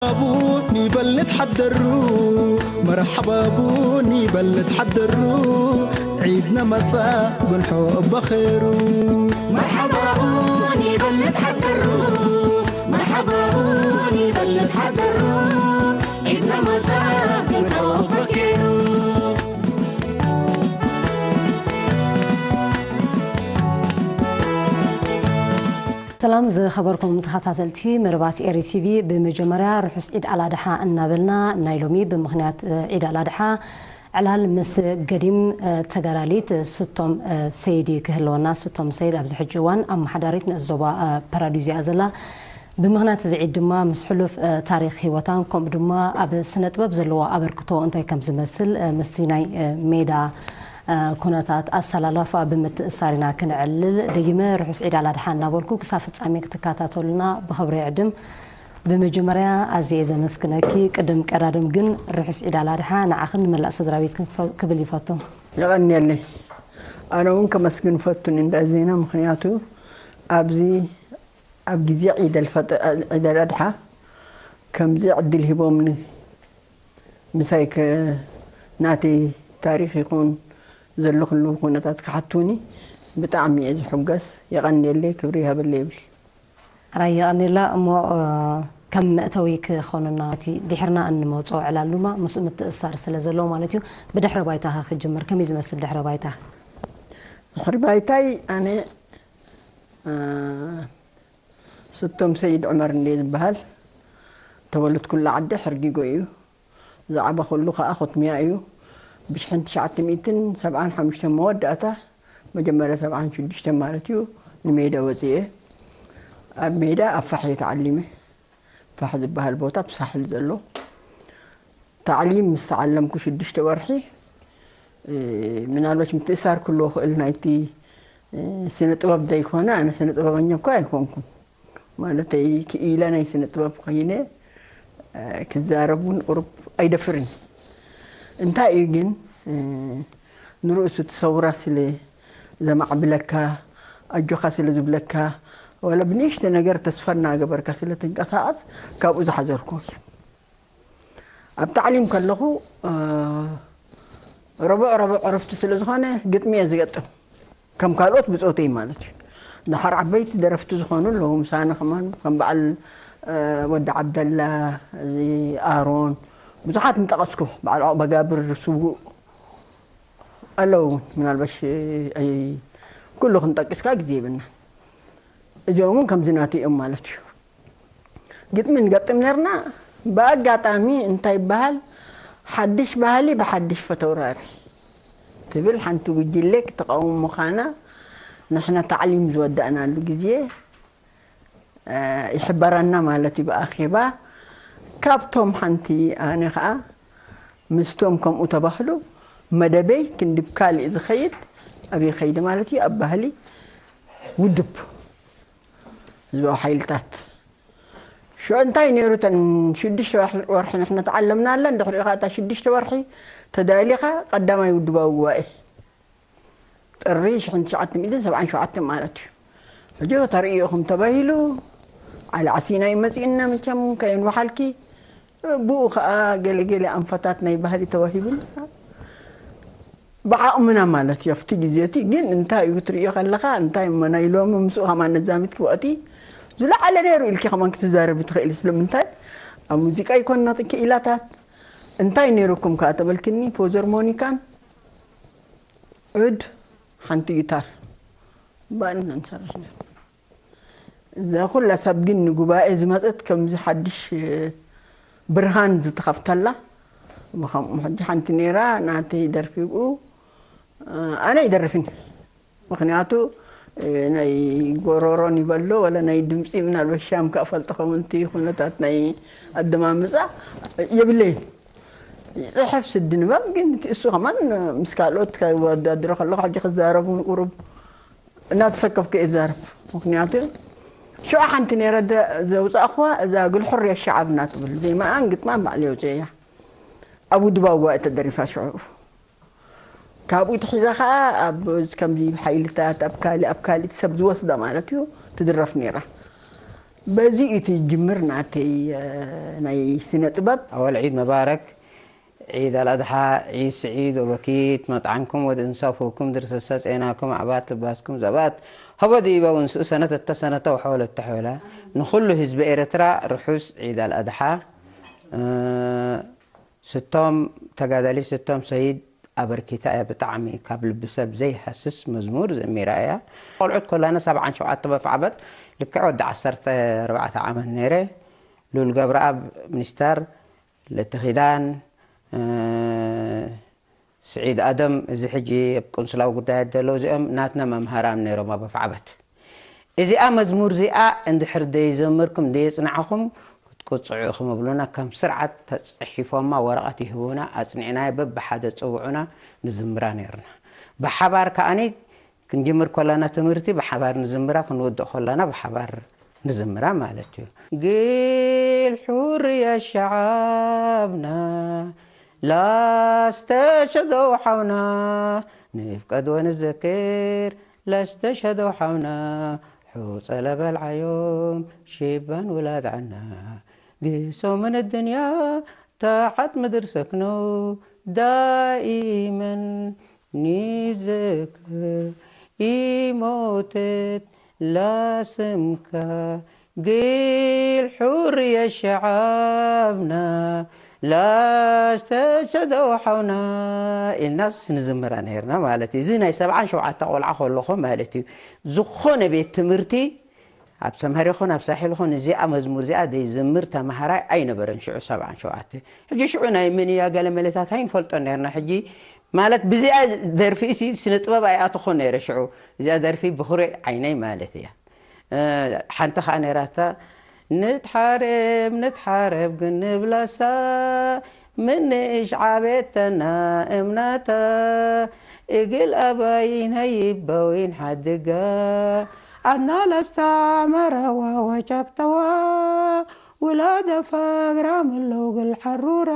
ቡን ይበል ንትሓደሩ፣ መርሓባ ቡን ይበል ንትሓደሩ፣ ዒድና መጻ ጉንሖ በኸሩ። መርሓባ ቡን ይበል ንትሓደሩ፣ መርሓባ ቡን ይበል ንትሓደሩ፣ ዒድና መጻ ጉንሖ በኸሩ። ሰላም ዝኸበርኩም ተኸታተልቲ መርባት ኤሪ ቲቪ፣ ብመጀመርያ ርሑስ ዒድ ኣላድሓ እናበልና፣ ናይ ሎሚ ብምኽንያት ዒድ ኣላድሓ ዕላል ምስ ገዲም ተጋዳሊት ስቶም ሰይዲ ክህልወና። ስቶም ሰይድ ኣብዚ ሕጂ እዋን ኣመሓዳሪት ንእስ ዞባ ፓራዲዝ እያ ዘላ። ብምኽንያት እዚ ዒድ ድማ ምስ ሕሉፍ ታሪኽ ህይወታን ከምኡ ድማ ኣብ ስነ ጥበብ ዘለዎ ኣበርክቶ እንታይ ከም ዝመስል ምስቲ ናይ ሜዳ ኩነታት ኣሰላላፋ ብምትእሳር ኢና ክንዕልል። ደጊመ ርሑስ ዒድ ኣላድሓ እናበልኩ ክሳብ ፍጻሜ ክትከታተሉና ብኽብሪ ይዕድም። ብመጀመርያ ኣዝየ ዘመስግነኪ። ቅድም ቀዳድም ግን ርሑስ ዒድ ኣላድሓ ንዓኽን ንመላእ ስድራ ቤትክን ክፈ-፣ ክብል ይፈቱ። የቐንየለይ። ኣነ እውን ከመስግን እፈቱ ንእንዳ ዜና፣ ምኽንያቱ ኣብዚ ኣብ ግዜ ዒድ ኣልፈጥ-፣ ዒድ ኣልኣድሓ ከምዚ ዕድል ሂቦምኒ ምሳይ ከ-፣ ናተይ ታሪኽ ይኹን ዘለኹሉ ኩነታት ክሓቱኒ ብጣዕሚ እየ ዝሕጎስ። የቐንየለይ፣ ክብሪ ይሃበለይ ይብል። ሕራይ የቐንየላ። እሞ፣ እ፣ ከም መእተዊ ክኾነና እቲ ድሕርና እንመጾ ዕላል ድማ ምስኡ ምትእሳር ስለ ዘለዎ ማለት እዩ። ብድሕረ ባይታኻ ክጅምር፣ ከመይ ዝመስል ድሕረ ባይታ? ድሕሪ ባይታይ ኣነ፣ እ፣ ስቶም ሰይድ ዑመር እንደ ዝበሃል፣ ተወለድኩላ ዓዲ ሕርጊጎ እዩ። ዝዓበኹሉ ኸኣ ኾትሚያ እዩ። ብሽሕን ትሽዓተ ሚእትን ሰብዓን ሓሙሽተን መወዳእታ፣ መጀመርያ ሰብዓን ሽዱሽተን ማለት እዩ፣ ንሜዳ ወፂኤ። ኣብ ሜዳ ኣብ ፋሕ እየ ተዓሊመ። ፋሕ ዝበሃል ቦታ ኣብ ሳሕል ዘሎ። ታዕሊም ምስ ተዓለምኩ ሽዱሽተ ወርሒ፣ እ፣ ምናልባሽ ምትእሳር ክህልዎ ክእል ናይቲ፣ እ፣ ስነ ጥበብ ዘይኮነ፣ ኣነ ስነ ጥበበኛ እኳ ኣይኮንኩን። ማለተይ ክኢላ ናይ ስነ ጥበብ ኮይነ፣ እ፣ ክዛረብ እውን ቁሩብ ኣይደፍርን። እንታይ እዩ ግን፣ እ፣ ንርእሱ እቲ ሰውራ ስለ ዘማዕብለካ፣ ኣጆኻ ስለ ዝብለካ፣ ወላ ብንእሽተ ነገር ተስፋ እናገበርካ ስለ ትንቀሳቐስ፣ ካብኡ ዝሓዘርኩዎ እዩ። ኣብ ታዕሊም ከለኹ፣ እ፣ ረቡዕ ረቡዕ ዕረፍቲ ስለ ዝኾነ ግጥሚ እየ ዝገጥም። ከም ካልኦት ብጾተይ ማለት እዩ። ድሓር ዓበይቲ ደረፍቲ ዝኾኑ ኣለዉ፣ ምሳና ከማን ከም በዓል፣ እ፣ ወዲ ዓብደላ፣ እዚ ኣሮን፣ ብዙሓት ምጠቐስኩ፣ በዓል ዑቕበጋብር ስዉእ ኣለዉ እውን፣ ምናልባሽ፣ እ፣ ኣይ-፣ ኩሉ ክንጠቅስካ ግዜ የብልና። እዚኦም እውን ከምዚ ናተይ እዮም ማለት እዩ። ግጥሚ ንገጥም ነርና፣ ብኣጋጣሚ እንታይ ይበሃል፣ ሓድሽ ባህሊ ብሓድሽ ፈተውራሪ ትብል ሓንቲ ጉጅለ ክትቐውም ምዃና፣ ንሕና ታዕሊም ዝወዳእናሉ ግዜ፣ እ፣ ይሕበረና ማለት እዩ ብኣኼባ። ካብቶም ሓንቲ ኣነ ኸኣ ምስቶም ከምኡ ተባህሉ መደበይ ክንዲ ካልእ ዝኸይድ፣ ኣብ ይኸይድ ማለት እዩ፣ ኣብ ባህሊ ውድብ ህዝባዊ ሓይልታት። ሽዑ እንታይ ነይሩ፣ እተን ሽዱሽተ ወርሒ ንሕና ተዓለምና ኣለን፣ ድሕሪኡ ኸዓ እታ ሽዱሽተ ወርሒ ተዳሊኻ ቀዳማይ ውድባዊ ጉባኤ ጥሪ ሽሕን ትሽዓተ ሚእትን ሰብዓን ሸውዓተን ማለት እዩ። ሕጂ ተርእዮኹም ተባሂሉ፣ ዓሊ ዓሲና እዩ መጺኡና፣ መቸም ከየንወሓልኪ፣ ብኡ ኸዓ ገለ ገለ ኣንፈታት ናይ ባህሊ ተዋሂቡና። ብዓቕምና ማለት እዩ። ኣብቲ ግዜ እቲ ግን እንታይ እዩ ክትርእዮ ከለኻ፣ እንታይ እሞ ናይ ሎሚ ምስኡ ከማን ነዛሚት ክወእቲ ዝለዓለ ነይሩ ኢልኪ ከማን ክትዛረቢ ትኽእሊ። ስለምንታይ? ኣብ ሙዚቃ ይኮንና ክኢላታት። እንታይ ነይሩኩም ከኣ ተበልክኒ፣ ፎዘርሞኒካን ዑድ፣ ሓንቲ ጊታር፣ ባእንና ንሰርሕ ነርና። እዛ ኩላ ሰብ ግን ንጉባኤ ዝመጸት ከምዚ ሓድሽ ብርሃን ዝተኸፍተላ፣ ብኸምኡ ሕጂ ሓንቲ ነይራ፣ ናተይ ደርፊ ብኡ፣ ኣነ ኣይደርፍን። ምኽንያቱ፣ ናይ ጎሮሮን ይበሎ፣ ወላ ናይ ድምጺ ምናልባት ሻም ከኣ ፈልጦ ኸውን፣ እቲ ኩነታት ናይ ኣደማምጻ የብለይን። ይጽሕፍ ስዲ ንባብ፣ ግን እቲ እሱ ከማን ምስ ካልኦት ከወዳድሮ ከለኹ፣ ሕጂ ክዛረቡ ቁሩብ እናተሰከፍኩ እየ ዝዛረብ። ምኽንያቱ ሽዑ ሓንቲ ነይረ ደ-፣ ዘውጻእኽዋ እዛ ግልሑር የሻዓብና ትብል ዜማኣን ግጥማን ባዕለይ ኣውጽኤያ። ኣብ ውድባዊ ጉባኤ ተደሪፋ ሽዑ። ካብኡ ትሒዛ ኸኣ ኣብ ከምዚ ሓይልታት፣ ኣብ ካልእ፣ ኣብ ካልእ ሰብ ዝወስዳ ማለት እዩ፣ ትድረፍ ነይራ። በዚ እዩ ትጅምር ናተይ ናይ ስነ ጥበብ። أول عيد مبارك، عيد الأضحى، عيد سعيد وبكيت، مطعمكم ود إنصافكم درسسة ጸናكم عبات لباسكم زبات هو ديبا ونسو سنة التسنة وحول التحولة نخل حزب إيرترا رحوس عيد الأضحى. ስቶም ተጋዳሊ ስቶም ሰይድ ኣበርኪታ እያ። ብጣዕሚ ካብ ልቢ ሰብ ዘይሃስስ መዝሙር ዘሚራ እያ። ቆልዑት ኮላና ሰብዓን ሸውዓተ በፍዓበት ልክዕ ወዲ ዓሰርተ ኣርባዕተ ዓመት ነይረ። ሉል ገብረኣብ ሚኒስተር፣ ለተኺዳን፣ ስዒድ ኣደም፣ እዚ ሕጂ ኣብ ቁንስላዊ ጉዳያት ዘለዉ እዚኦም ናትና መምሃራም ነይሮም ኣብ ኣፍዓበት። እዚኣ መዝሙር እዚኣ እንድሕር ደይዘመርኩም ደየጽናዕኹም ክትቅጽዑ ኢኹም እብሉና። ከም ስርዓት ተጽሒፎማ ወረቐት ይህቡና፣ ኣጽኒዕናዮ በብሓደ ጽውዑና ንዝምራ ነይርና። ብሓባር ከኣኒ ክንጅምር ኮላና ትምህርቲ ብሓባር ንዝምራ፣ ክንውድእ ኮላና ብሓባር ንዝምራ ማለት እዩ። ጊል ሑርያ ሸዓብና ላስተሸደው ሓውና ንፍቀድ ወንዘክር ላስተሸደው ሓውና ሑጸ ለበልዓዮም ሽባን ውላድ ዓና ግሶምን الدنيا تحت ምድር ሰክነው دائما نذكر يموتت لاسمك قيل حرية شعبنا لاستشهدوا حونا ኢልናስ ንዝምራ ነይርና ማለት እዩ። እዚ ናይ ሰብዓን ሸውዓተ ቆልዓ ከለኹ ማለት እዩ። ዝኾነ ቤት ትምህርቲ ኣብ ሰምሃር ይኹን ኣብ ሳሕል ይኹን እዚኣ መዝሙር እዚኣ ዘይዝምር ተምሃራይ ኣይነበረን። ሽዑ ሰብዓን ሸውዓተ ሕጂ ሽዑ ናይ ምን እያ ገለ መለታት ኣይንፈልጦ ነርና። ሕጂ ማለት ብዚኣ ደርፊ ሲ ስነ ጥበብ ኣይኣተኹ ነይረ። ሽዑ እዚኣ ደርፊ ብኹሪ ዓይነይ ማለት እያ። ሓንቲ ከዓ ነይራታ ንትሓረብ ንትሓረብ ግን ንብላሳ ምንእሽ ዓቤተና እምናታ እግል ኣባይ ነይበዊን ሓድጋ ኣና ላስታ መረዋ ወጫክተዋ ውላደ ፈግራ ምለው ግል ሓሩራ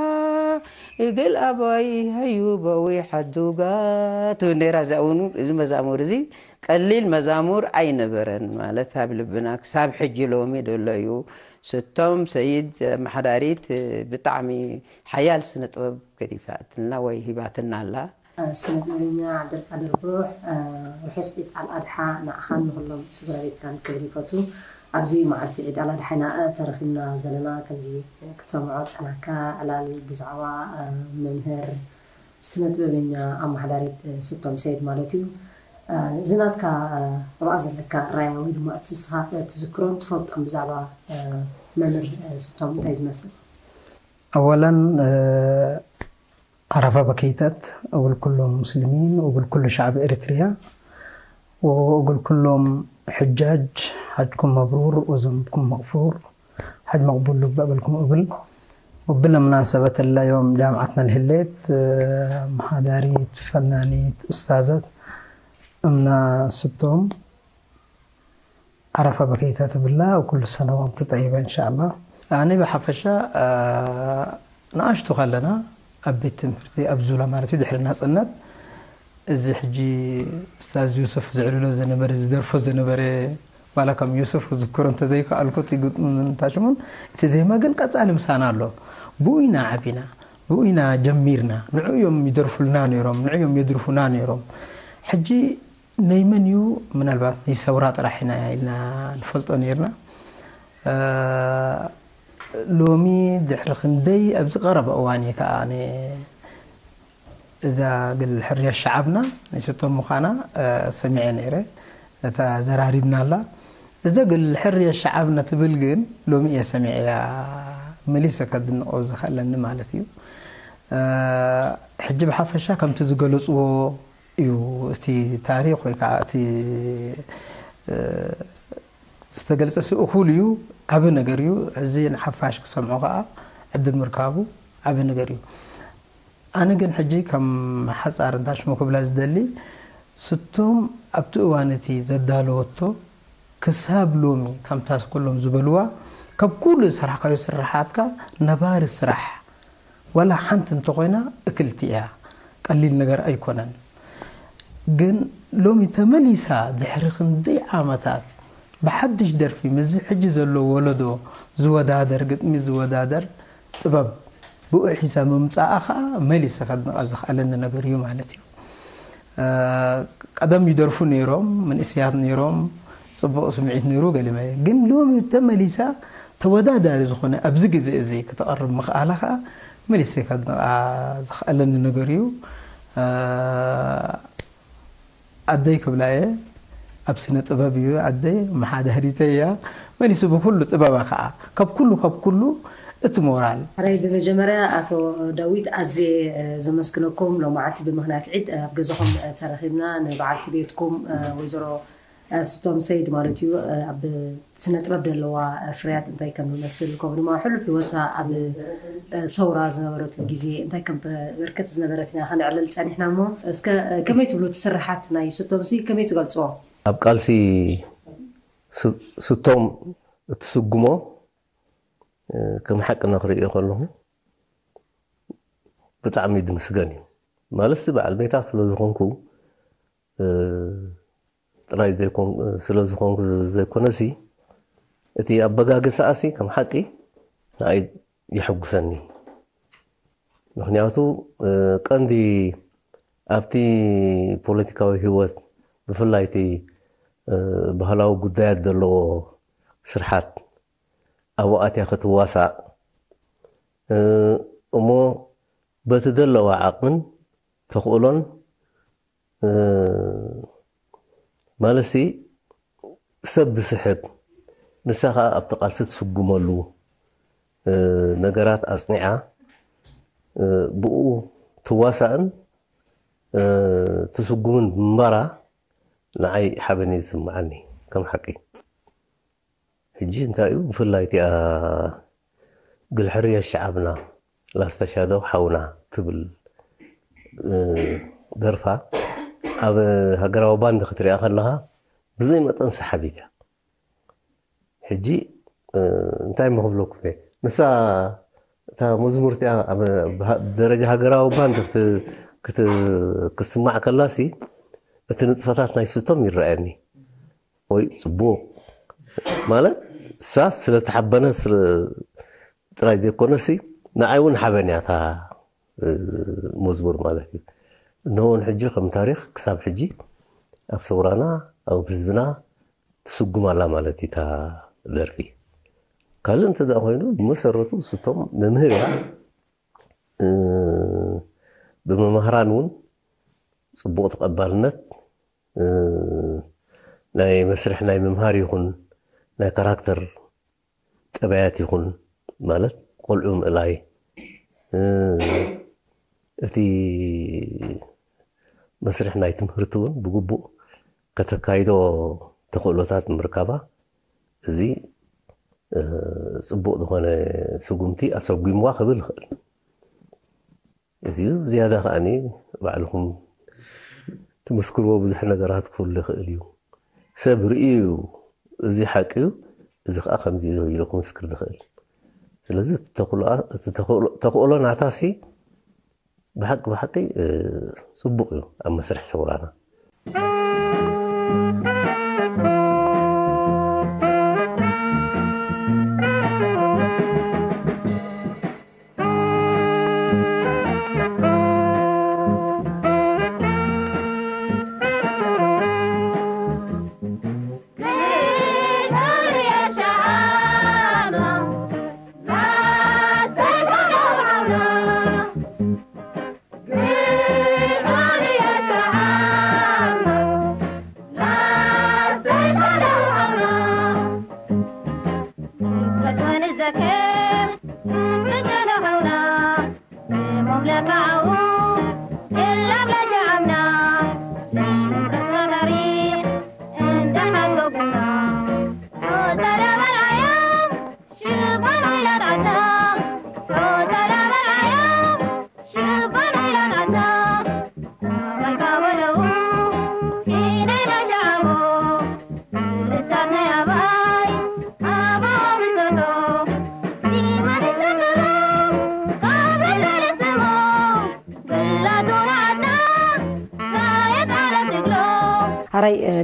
እግል ኣባይ ሃዩ በዊ ሓዱጋ ትብል ነይራ። እዛ እውን እዚ መዛሙር እዚ ቀሊል መዛሙር ኣይነበረን ማለት ኣብ ልብና ክሳብ ሕጂ ሎሚ ደሎ እዩ። ስቶም ሰይድ ኣመሓዳሪት ብጣዕሚ ሓያል ስነ ጥበብ ገዲፋትልና ወይ ሂባትና ኣላ። ስነ ጥበበኛ ዓብደልቃድር ብሩሕ ርሑስ ዒድ ኣልኣድሓ ንዓኻን ንኹሎም ስድራ ቤትካን ክብል ይፈቱ። ኣብዚ መዓልቲ ዒድ ኣልኣድሓ ኢና ተረኺብና ዘለና። ከምዚ ክትሰምዖ ዝጸናሕካ ዕላል ብዛዕባ መምህር ስነ ጥበበኛ ኣመሓዳሪት ስቶም ሰይድ ማለት እዩ። እዚ ናትካ ኣብኣ ዘለካ ራያ ወይ ድማ እቲ ንስኻ ትዝክሮን ትፈልጦን ብዛዕባ መምህር ስቶም እንታይ ዝመስል? ኣወለን ዓረፋ በኪተት እብል ኩሎም ሙስሊሚን እብል ኩሉ ሸዓብ ኤሪትሪያ ወእብል ኩሎም ሕጃጅ ሓጅኩም መብሩር ወዘንብኩም መቕፉር ሓጅ መቕቡል ልበ እብልኩም እብል። ወብለ ሙናሰበት እለ ዮም ጃምዓትና ልህሌት መሓዳሪት ፈናኒት ኡስታዘት እምና ስቶም ዓረፋ በኪተት እብላ ወኩሉ ሰነ ወንቱ ጠይበ እንሻላ። ኣነ ብሓፈሻ ንኣሽቱ ከለና ኣብ ቤት ትምህርቲ ኣብ ዙላ ማለት እዩ ድሕሪ ናፅነት እዚ ሕጂ ኡስታዝ ዩሱፍ ዝዕልሎ ዝነበረ ዝደርፎ ዝነበረ ዋላ ከም ዩሱፍ ክዝክሮ እንተዘይከኣልኩ እቲ ግጥሙን ታሽሙን እቲ ዜማ ግን ቀፃሊ ምሳና ኣሎ። ብኡ ኢና ዓቢና ብኡ ኢና ጀሚርና። ንዑ እዮም ይደርፉልና ነይሮም ንዑ እዮም የድርፉና ነይሮም። ሕጂ ናይ መን እዩ ምናልባት ናይ ሰውራ ጥራሕ ኢና ኢልና ንፈልጦ ነይርና። ሎሚ ድሕሪ ክንደይ ኣብዚ ቀረበ እዋን እዩ ከዓ እዛ ግል ሕርያ ሸዓብና ናይ ስቶም ምዃና ሰሚዐ ነይረ። እታ ዘራሪብና ኣላ እዛ ግል ሕርያ ሸዓብና ትብል ግን ሎሚ እየ ሰሚዐያ። መሊሰ ከድንቆ ዝኽእለኒ ማለት እዩ። ሕጂ ብሓፈሻ ከምቲ ዝገለፅዎ እዩ እቲ ታሪክ ወይ ከዓ እቲ ዝተገልፀ ሲ እኹል እዩ። ዓብ ነገር እዩ። እዚ ንሓፋሽ ክሰምዖ ከዓ ዕድል ምርካቡ ዓብ ነገር እዩ። ኣነ ግን ሕጂ ከም ሓፃር እንታሽሙ ክብላ ዝደሊ ስቶም ኣብቲ እዋን እቲ ዘዳለወቶ ክሳብ ሎሚ ከምታ ኩሎም ዝበልዋ ካብ ኩሉ ዝሰራሕካዮ ስራሓትካ ነባሪ ስራሕ ዋላ ሓንቲ እንተኾይና እክልቲ እያ። ቀሊል ነገር ኣይኮነን። ግን ሎሚ ተመሊሳ ድሕሪ ክንደይ ዓመታት ብሓድሽ ደርፊ ምስዚ ሕጂ ዘሎ ወለዶ ዝወዳደር፣ ግጥሚ ዝወዳደር ጥበብ ብኡ ሒዛ ምምጻኣ ኸኣ መሊሰ ከድንቓ ዝኽኣለኒ ነገር እዩ ማለት እዩ። እ፣ ቀደም ይደርፉ ነይሮም፣ መንእሰያት ነይሮም፣ ጽቡቕ ስምዒት ነይሩ ገሊመ። ግን ሎሚ ተመሊሳ ተወዳዳሪ ዝኾነ ኣብዚ ግዜ እዚ ክትቐርብ ምኽኣላ ኸኣ መሊሰ ከድንቓ ዝኽኣለኒ ነገር እዩ። እ፣ ኣደይ ክብላ እየ። ኣብ ስነ ጥበብ እዩ ኣደይ፣ መሓዳሪተይ እያ። መሊሱ ብኩሉ ጥበባ ከዓ፣ ካብ ኩሉ፣ ካብ ኩሉ እቲ ሞራል። ሕራይ፣ ብመጀመርያ ኣቶ ዳዊት ኣዝየ፣ እ፣ ዘመስግነኩም። ሎማዓንቲ ብምኽንያት ዒድ፣ እ፣ ኣብ ገዛኹም፣ እ፣ ተረኺብና፣ ንበዓልቲ ቤትኩም፣ እ፣ ወይዘሮ፣ እ፣ ስቶም ሰይድ ማለት እዩ፣ እ፣ ኣብ ስነ ጥበብ ዘለዋ፣ እ፣ ፍርያት እንታይ ከም ዝመስል፣ ከምኡ ድማ ሕሉፍ ህይወታ ኣብ፣ እ፣ ሰውራ ዝነበረትሉ ግዜ እንታይ ከም ተበርከት ዝነበረት ኢና ከነዕልል ጸኒሕና እሞ፣ እስከ፣ እ፣ ከመይ ትብሉ እቲ ስርሓት ናይ ስቶምሲ ከመይ ትገልጽዎ? ኣብ ቃልሲ ስ-፣ ስቶም እትስጉሞ፣ እ፣ ከም ሓቂ ንክርእዮ ከለኹ ብጣዕሚ ድምስገን እዩ። ማለትሲ በዓል ቤታ ስለ ዝኾንኩ፣ እ፣ ጥራይ ዘይኮን-፣ ስለ ዝኾንኩ ዘይኮነሲ፣ እቲ ኣበጋግሳኣሲ ከም ሓቂ ንኣይ የሐጉሰኒ። ምኽንያቱ፣ እ፣ ቀንዲ ኣብቲ ፖለቲካዊ ህይወት፣ ብፍላይ እቲ፣ እ፣ ባህላዊ ጉዳያት ዘለዎ ስርሓት ኣብኡ ኣትያ ክትዋሳእ፣ እ፣ እሞ በቲ ዘለዋ ዓቕምን ተኽእሎን፣ እ፣ ማለትሲ ሰብ ዝስሕብ፣ ንሳ ኸኣ ኣብቲ ቃልሲ ትስጉመሉ፣ እ፣ ነገራት ኣጽኒዓ፣ እ፣ ብኡ ትዋሳእን፣ እ፣ ትስጉምን ምንባራ ንዓይ ሓበን እዩ ዝስምዓኒ ከም ሓቂ። ሕጂ እንታይ እዩ ብፍላይ እቲኣ ግልሕርዮ ሸዓብና ላስታ ሻደው ሓውና ትብል፣ እ፣ ደርፋ ኣብ ሃገራዊ ባንድ ክትሪኣ ከለኻ ብዘይ መጠን ሰሓቢት እያ። ሕጂ፣ እ፣ እንታይ እሞ ክብለኩም እየ? ንሳ እታ መዝሙር እቲኣ ኣብ፣ ብሃ-፣ ብደረጃ ሃገራዊ ባንድ ክት-፣ ክት-፣ ክትስማዕ ከላሲ እቲ ንጥፈታት ናይ ስቶም ይረኣየኒ። ወይ ጽቡቕ ማለት፣ እሳ ስለ ተሓበነ ስለ ጥራይ ዘይኮነሲ፣ ንዓይ እውን ሓበን እያ እታ፣ እ፣ መዝሙር ማለት እዩ። እንሆ እውን ሕጂ ከም ታሪኽ ክሳብ ሕጂ ኣብ ሰውራና፣ ኣብ ህዝብና ትስጉም ኣላ ማለት እዩ እታ ደርፊ። ካልእ እንተ ደኣ ኮይኑ፣ ብመሰረቱ ስቶም መምህር እያ። እ፣ ብመምህራን እውን ጽቡቕ ተቐባልነት፣ እ፣ ናይ መስርሕ ናይ ምምሃር ይኹን ናይ ካራክተር ጠባያት ይኹን ማለት ቆልዑ ምእላይ፣ እ፣ እቲ መስርሕ ናይ ትምህርቲ እውን ብግቡእ ከተካይዶ ተኽእሎታት ምርካባ፣ እዚ፣ እ፣ ጽቡቕ ዝኾነ ስጉምቲ ኣሰጒምዋ ክብል ይኽእል። እዚ እዩ። ዝያዳ ከኣኒ ባዕልኹም ትምስክርዎ ብዙሕ ነገራት ክህሉ ይኽእል እዩ። ሰብ ርእዩ እዩ፣ እዚ ሓቂ እዩ፣ እዚ ከኣ ከምዚ እዩ ኢሉ ክምስክር ዝኽእል። ስለዚ እቲ ተኽእሎኣ-፣ እቲ ተኽእሎ-፣ ተኽእሎ ናታሲ ብሓቂ፣ ብሓቂ፣ እ፣ ጽቡቕ እዩ ኣብ መስርሕ ሰውራና።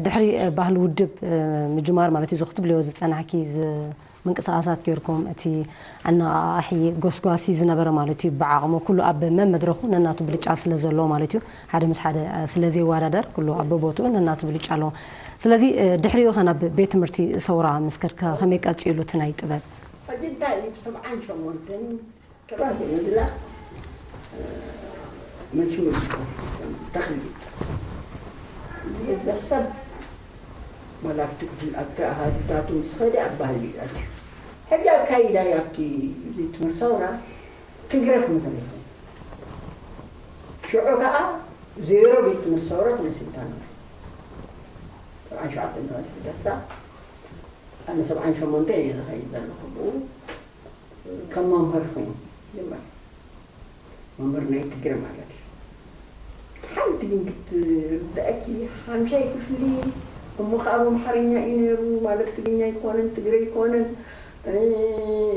ድሕሪ ባህሊ ውድብ ምጅማር ማለት እዩ፣ እዚ ክትብልዮ ዝፀናሕኪ ምንቅስቃሳት ጌርኩም፣ እቲ ኣነቓቓሒ ጎስጓሲ ዝነበረ ማለት እዩ፣ ብዓቕሙ ኩሉ ኣብ መመድረኹ ነናቱ ብልጫ ስለ ዘለዎ ማለት እዩ፣ ሓደ ምስ ሓደ ስለ ዘይወዳደር ኩሉ ኣብ ቦትኡ ነናቱ ብልጫ ኣለዎ። ስለዚ ድሕሪኡ ከ ናብ ቤት ትምህርቲ ሰውራ ምስ ከድካ ከመይ ቀፂሉ እቲ ናይ ጥበብ? ሕጂ እንታይ እዩ ብሰብዓን ሸሞንተን ጥራይ እዩ ዝላ መሽሙር ተኽሊ ዝበዝሕ ሰብ ዋላ ኣብቲ ክፍል ኣብቲ ኣሃዱታቱ ምስ ኸደ ኣብ ባህሊ እዩ ኣትዩ። ሕጂ ኣካይዳ እዩ ኣብቲ ቤት ትምህርቲ ሰውራ ትግረ ክመኸለ ይኽእል። ሽዑ ከዓ ዜሮ ቤት ትምህርቲ ሰውራ ተመሲልታ ነበር። ሰብዓን ሸውዓተ ተመሲልታ ሳ ኣነ ሰብዓን ሸሞንተ እየ ዝኸይድ ዘለኹ ብኡ ከም መምህር ኮይኑ ጀመር። መምህር ናይ ትግረ ማለት እዩ። ሓንቲ ግን ክትርዳእኪ ሓምሻይ ክፍሊ እሞ ከዓ ብኣምሓርኛ እዩ ነይሩ ማለት ትግርኛ ኣይኮነን ትግረ ኣይኮነን።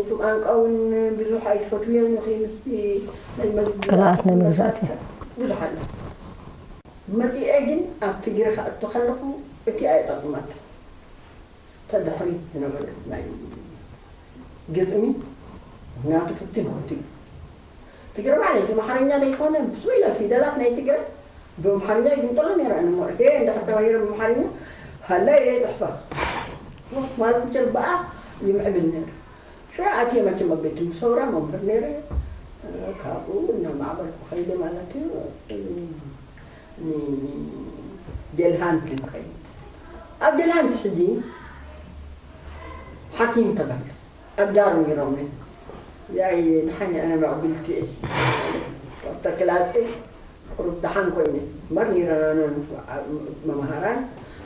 እቲ ቋንቋ እውን ብዙሕ ኣይትፈትውዮን ኢኺ ምስቲ ናይ መዝ- ፅላኣት ናይ መግዛእቲ። ብዙሕ ኣሎ። መፂአ ግን ኣብ ትግረ ክኣቱ ከለኹ እቲ ኣይጠቕማት ተድሕሪት ዝነበረ ናይ ግጥሚ ናቱ ፍትን ትግረ ማለት ኣምሓርኛ ዘይኮነ ብስወይላ ፊደላት ናይ ትግረ ብኣምሓርኛ ይግምጠሎ ነይረ። እሞ ሄ እንድሕር ተባሂረ ብኣምሓርኛ ሃላይ እየ ፅሕፋ ማለት ምቸል ብኣ ይምዕብል ነይረ። ሽዑ ኣትየ መቸም ኣብ ቤት ትምህርቲ ሰውራ መምህር ነይረ። ካብኡ እናማዕበልኩ ከይደ ማለት እዩ። ጀልሃንቲ ንኸይድ ኣብ ጀልሃንቲ ሕጂ ሓኪም ተባሂለ ኣጋሩ ነይሮም ያይ ድሓን ኣነ መዕብልቲ እየ ኣብታ ክላሰይ ቁሩብ ደሓን ኮይነ እምበር ነይረናኖን መምሃራን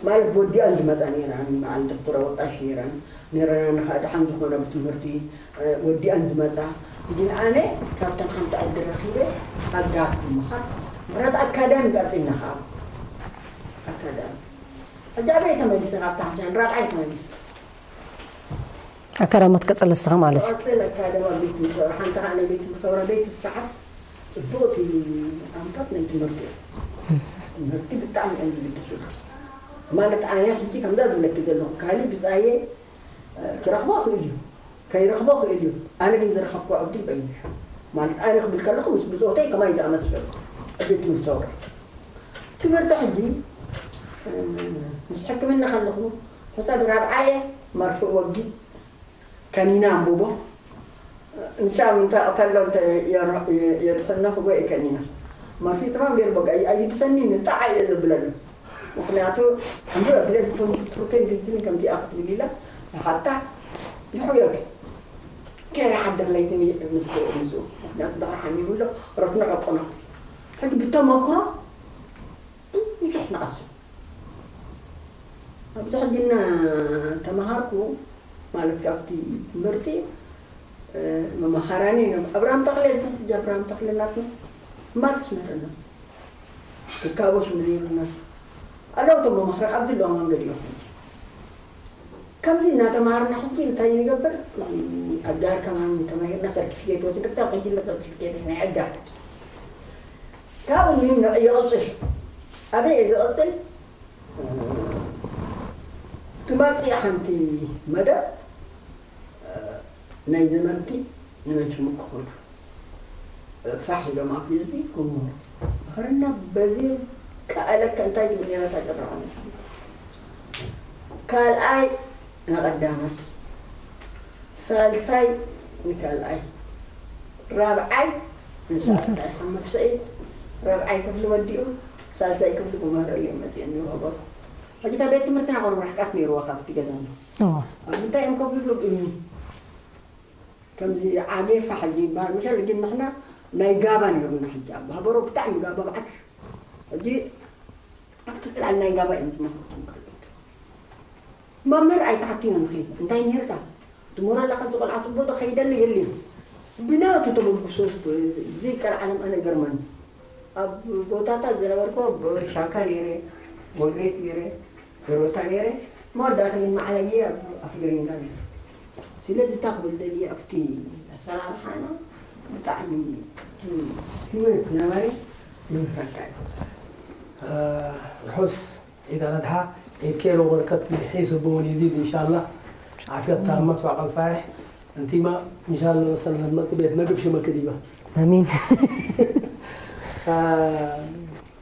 ማለት ወዲኣን ዝመፃ ነይረን በዓል ዶክተር ኣወጣሽ ነይረን ነይረናን ከዓ ደሓን ዝኾነ ብትምህርቲ ወዲኣን ዝመፃ ግን ኣነ ካብተን ሓንቲ ዓዲ ረኺበ ኣጋር ምዃን ምኽንያቱ ኣካዳሚ ቀፂልና ከዓ ኣካዳሚ ሕጂ ኣበይ ተመሊሰ ካብታ ሓንቲ ራብዓይ ተመሊሰ ኣካዳሚ ትቀፅል ንስኻ ማለት እዩ። ቀፅል ኣካዳሚ ኣብ ቤት ምሰውራ ሓንቲ ከዓ ናይ ቤት ምሰውራ ቤት ሰዓት ፅቡቅ እቲ ኣምታት ናይ ትምህርቲ እዩ። ትምህርቲ ብጣዕሚ እዮም ዝግደሱ ማለት ኣነ ሕጂ ከምዛ ዝብለኪ ዘለኹ ካሊ ብፃየ ክረኽቦ ክእል እዩ ከይረኽቦ ክእል እዩ ኣነ ግን ዝረኸብኩ ዕድል በይኑ ማለት ኣነ ክብል ከለኹ ምስ ብፆተይ ከማይ ዝኣመስሉ ቤት ትምህርቲ ሰውራ ትምህርቲ ሕጂ ምስ ሕክምና ከለኹ ሕሳብ ራብዓየ መርፍእ ወጊ ከኒና ኣንብቦ ንሻም እንተ ተሎ እንተ የድሕኖ ክጎ ከኒና መርፊ ጥራም ገይሩ በቃ ኣይድሰኒ ንጣዓ እየ ዘብለሉ ምክንያቱ እንዶ ብለ ፕሮቴን ግንስኒ ከምዚኣ ክትብል ኢላ ንሓታ ይሕዮግ ከረ ሓድር ለይቲ ምስ ምስ ምክንያቱ ደኣ ሓሚሙ ኣሎ ረስኒ ዕቁኖ ሕጂ ብተመክሮ ብዙሕ ንቐስም ኣብዚ ሕጂ እና ተምሃርኩ ማለት ካብቲ ትምህርቲ መምሃራኒ እዮም ኣብርሃም ተኽለ እዚ ሕጂ ኣብርሃም ተኽለ ናትና ማትስ ምህርና ትካቦ ሽሙ ነይሩና ኣለዉ እቶም መማህራን ኣብ ዘለዋ መንገዲ እዮም ከምዚ እናተምሃርና ሕጂ እንታይ ንገብር ኣጋር ከማን ተማሂርና ሰርቲፊኬት ወስድ ክሳብ ሕጂ ሰርቲፊኬት ናይ ኣጋር ካብኡ ይቕፅል ኣበይ እየ ዝቕፅል ትመፅእ ሓንቲ መደብ ናይ ዘመንቲ ንመን ሽሙ ክኸዱ ፋሕ ኢሎም ኣብ ህዝቢ ክምህሩ ምኽርና በዚ ከኣለካ እንታይ ዝብል ነረታ ጨረቃ መፅእ ካልኣይ ንቐዳማይ ሳልሳይ ንካልኣይ ራብዓይ ንሳልሳይ ሓመሰይ ራብዓይ ክፍሊ ወዲኡ ሳልሳይ ክፍሊ ክምህሮ እዮም መፅኦም ይወሃበሩ ሕጂ እታ ቤት ትምህርትና ቁሩብ ርሕቀት ነይርዋ ካብቲ ገዛና እዋ ኣብ ምንታይ እዮም ከፍ ዝብሉ እምኒ ከምዚ ዓጌፋ ሕጂ ይበሃል መሸል ግን ንሕና ናይ ጋባ ነይሩና ሕጂ ኣብ ሃበሮ ብጣዕሚ ጋባ ብዓት ሕጂ ኣብቲ ፅላል ናይ ጋባ እዮም ዝመሃሩ መምህር ኣይተሓቲኑ ንኸይድ እንታይ ነርካ ትምህሮ ኣለካ እዚ ቆልዓ ፅቡቅ ዶ ከይደሉ የልን ብናቱ ተበግሶ ዘይቀር ዓለም ኣነ ገርመኒ ኣብ ቦታታት ዝነበርኩ ሻካ ነይረ ጎሬት ነይረ ገሮታ ነይረ መወዳእታ ግን ማዕለየ ኣብ ኣፍገሪንጋ ነይረ ስለዚ እታ ክብል ደልየ ኣብቲ ኣሰራርሓና ብጣዕሚ ህይወት ዝነበረ ይምህረካ እዩ ርሑስ ኢዳ ረድሓ ኢድ ኬሎ በረከት ይሒስቡ ወን ይዚድ ኢንሻላህ። ዓፍያት ታመት ዋቀል ፋይሕ እንቲማ ኢንሻላህ መሰል መጥ ቤት ነግብ ሽመ ከዲባ። ኣሚን።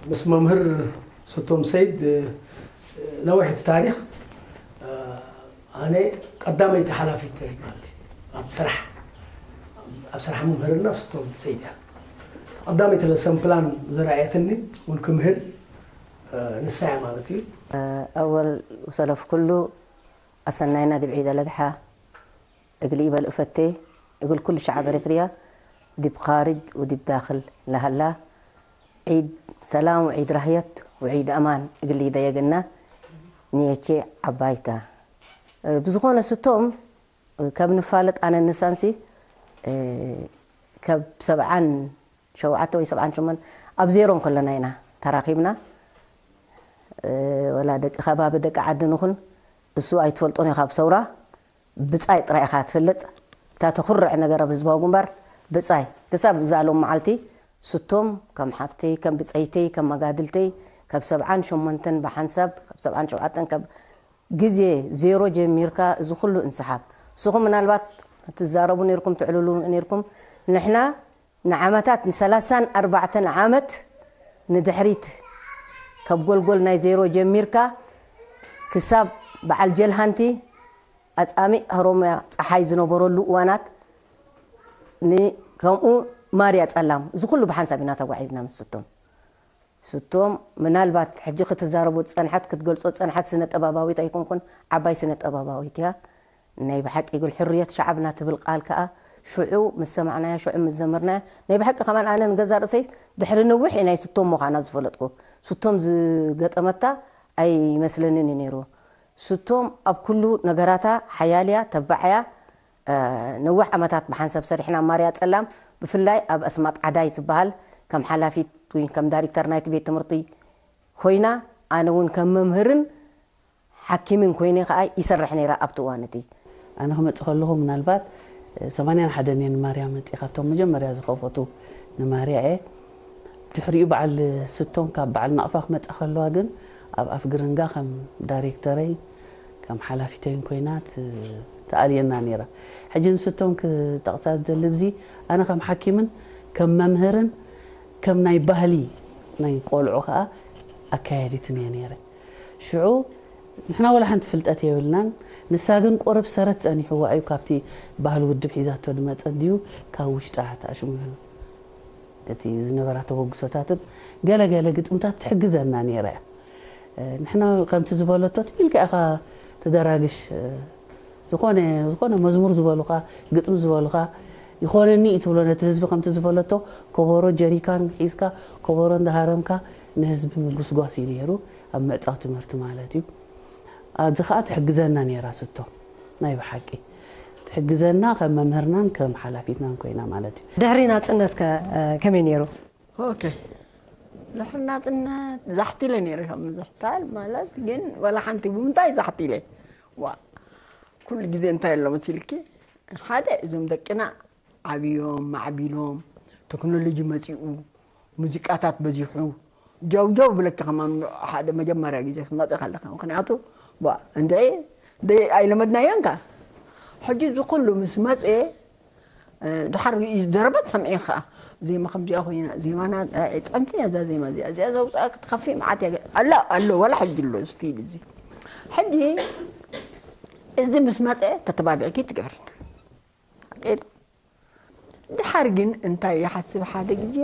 ምስ መምህር ስቶም ሰይድ ነዊሕ እቲ ታሪኽ። ኣነ ቀዳመይቲ ሓላፊት ማለት እዩ ኣብ ስራሕ ኣብ ስራሕ መምህርና ስቶም ሰይድ እያ። ቀዳመይቲ ለሰን ፕላን ዘረኣየትኒ እውን ክምህር ንሳ እያ ማለት እዩ። أول وسلف كله أسنينا دي بعيد لدحا እግል ኢበል እፈቴ እግል ኩሉ ሸዓብ ኤረትርያ ዲብ ኻርጅ ወዲብ ዳኽል ለሃላ ዒድ ሰላም ወዒድ ራህየት ወዒድ ኣማን እግል ይደየገና ንየቼ ዓባይታ። ብዝኾነ ስቶም ከም ንፋለጥ ኣነ ንሳንሲ ካብ ሰብዓን ሸውዓተ ወይ ሰብዓን ሸሞንተ ኣብ ዜሮ እንከለና ኢና ተራኺብና። ወላ ደቂ ከባቢ ደቂ ዓዲ ንኹን እሱ ኣይትፈልጦን ኢኻ ኣብ ሰውራ ብጻይ ጥራይ ኢኻ ትፈልጥ። እታ ተኹርዕ ነገር ኣብ ህዝባዊ ግንባር ብጻይ ክሳብ እዛ ሎም መዓልቲ ስቶም ከም ሓፍተይ ከም ብጸይተይ ከም መጋድልተይ ካብ ሰብዓን ሸሞንተን ብሓንሳብ ካብ ሰብዓን ሸውዓተን ካብ ግዜ ዜሮ ጀሚርካ እዚ ኩሉ እንስሓብ ንስኹም ምናልባት ትዛረቡ ነርኩም ትዕልሉ ነርኩም ንሕና ንዓመታት ንሰላሳን ኣርባዕተን ዓመት ንድሕሪት ካብ ጎልጎል ናይ ዜሮ ጀሚርካ ክሳብ በዓል ጀልሃንቲ ኣጻሚእ ሀሮምያ ጸሓይ ዝነበረሉ እዋናት ንከምኡ ማርያ ጸላም እዚ ኩሉ ብሓንሳብ ኢና ተጓዒዝና ምስ ስቶም ስቶም ምናልባት ሕጂ ክትዛረቦ ዝጸንሐት ክትገልጾ ዝጸንሐት ስነ ጥበባዊት ኣይኮንኩን ዓባይ ስነ ጥበባዊት እያ ናይ ብሓቂ ይብል ሕርየት ሸዓብና ትብል ቃል ከኣ ሽዑ ምስ ሰማዕናያ ሽዑ ምስ ዘመርናያ ናይ ብሓቂ ከማን ኣነ ንገዛ ርእሰይ ድሕሪ ነዊሕ ናይ ስቶም ምዃና ዝፈለጥኩ ስቶም ዝገጠመታ ኣይመስለንን እዩ ነይሩ ስቶም ኣብ ኩሉ ነገራታ ሓያልያ ተባዕያ ነዊሕ ዓመታት ብሓንሳብ ሰሪሕና ማርያ ጸላም ብፍላይ ኣብ ኣስማጥ ዓዳይ ዝበሃል ከም ሓላፊት ወይ ከም ዳይሬክተር ናይቲ ቤት ትምህርቲ ኮይና ኣነ እውን ከም መምህርን ሓኪምን ኮይነ ከዓ ይሰርሕ ነይራ ኣብቲ እዋን እቲ ኣነ ክመፅእ ከለኹ ምናልባት ሰማንያን ሓደን እየ ንማርያ መፅእ ካብቶም መጀመርያ ዝኸፈቱ ንማርያ እየ ድሕሪኡ በዓል ስቶም ካብ በዓል ናቕፋ ክመፃ ከለዋ ግን ኣብ ኣፍ ግርንጋ ከም ዳይሬክተረይ ከም ሓላፊተይን ኮይና ተኣልየና ነይራ ሕጂ ንስቶም ክጠቕሳ ዝደሊ ብዚ ኣነ ከም ሓኪምን ከም መምህርን ከም ናይ ባህሊ ናይ ቆልዑ ከዓ ኣካያዲትን እየ ነይረ ሽዑ ንሕና ወላ ሓንቲ ፍልጠት የብልናን ንሳ ግን ቁርብ ሰረት ፀኒሕዋ እዩ ካብቲ ባህሊ ውድብ ሒዛቶ ድመፀ ድዩ ካብ ውሽጣ ተኣሽሙ እቲ ዝነበራ ተበግሶታትን ገለ ገለ ግጥምታት ትሕግዘና ነይራ እያ ንሕና ከምቲ ዝበለቶ ትቢልካ ኢኻ ትደራግሽ ዝኾነ ዝኾነ መዝሙር ዝበሉኻ ግጥሚ ዝበሉኻ ይኾነኒ እዩ ትብሎ ነቲ ህዝቢ ከምቲ ዝበለቶ ከበሮ ጀሪካን ሒዝካ ከበሮ እንዳሃረምካ ንህዝቢ ምጉስጓስ እዩ ነይሩ ኣብ ምዕፃው ትምህርቲ ማለት እዩ ኣብዚ ከዓ ትሕግዘና ነይራ ስቶ ናይ ብሓቂ ትሕግዘና ከም መምህርናን ከም ሓላፊትናን ኮይና ማለት እዩ ድሕሪ ናፅነት ከመይ ነይሩ ኦኬ ድሕሪ ናፅነት ዛሕቲ ኢለ ነይረ ከም ምዝሕታል ማለት ግን ወላ ሓንቲ ብምንታይ ዛሕቲ ኢለ ዋ ኩሉ ግዜ እንታይ ኣሎ መሲልኪ ሓደ እዞም ደቅና ዓብዮም ማዕቢሎም ቴክኖሎጂ መፂኡ ሙዚቃታት በዚሑ ጀውጀው ብለኪ ከማን ሓደ መጀመርያ ግዜ ክመፅእ ከለካ ምክንያቱ ዋ እንደ እንደ ኣይለመድናዮን ካ ሕጂ እዚ ኩሉ ምስ መፅእ ድሓር ዘረበት ሰምዒ ከዓ ዜማ ከምዚኣ ኮይና ዜማና ጥዕምቲ እያ እዛ ዜማ እዚኣ እዚኣ ዘውፅኣ ክትኸፊ መዓት እያ ኣሎ ኣሎ ወላ ሕጂ ኣሎ ስቲል እዚ ሕጂ እዚ ምስ መፀ ተተባቢዕኪ ትገብሪ ድሓር ግን እንታይ ይሓስብ ሓደ ግዜ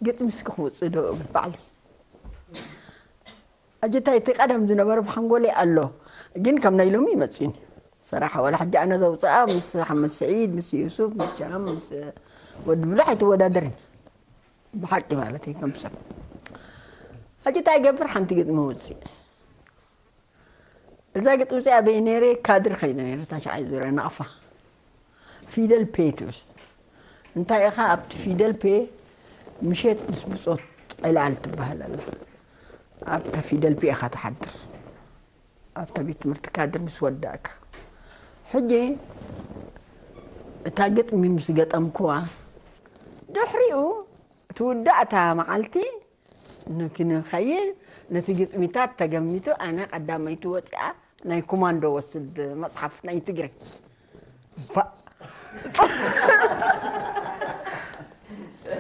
ግጥሚ እስኪ ክውፅእ ዶ እብል ባዕለይ ኣጀታይ እቲ ቀደም ዝነበረ ብሓንጎለይ ኣሎ ግን ከም ናይ ሎሚ ይመፅእኒ ሰራሓ ዋላ ሕጂ ኣነ ዘውፅኣ ምስ ሓመድ ስዒድ ምስ ዩሱፍ ምስ ጃም ምስ ወዲ ብሉሕ ኣይትወዳደርን ብሓቂ ማለት እዩ ከም ሰብ ሕጂ እንታይ ይገብር ሓንቲ ግጥሚ ውፅእ እዛ ግጥሚ እዚኣ በይ ነይረ ካድር ከይደ ነይረ ታሽዓይ ዙርያ ናቕፋ ፊደል ፔ ትብል እንታይ ኢኻ ኣብቲ ፊደል ፔ ምሸት ምስ ብፆት ዕላል ትበሃል ኣላ ኣብታ ፊደል ፔ ኢኻ ትሓድር ኣብታ ቤት ትምህርቲ ካድር ምስ ወዳእካ ሕጂ እታ ግጥሚ ምስ ገጠምክዋ ድሕሪኡ ትውዳእ እታ መዓልቲ ንክንኸይድ ነቲ ግጥሚታት ተገሚቱ ኣነ ቀዳመይቲ ወፂኣ ናይ ኮማንዶ ወስድ መፅሓፍ ናይ ትግረ ፋ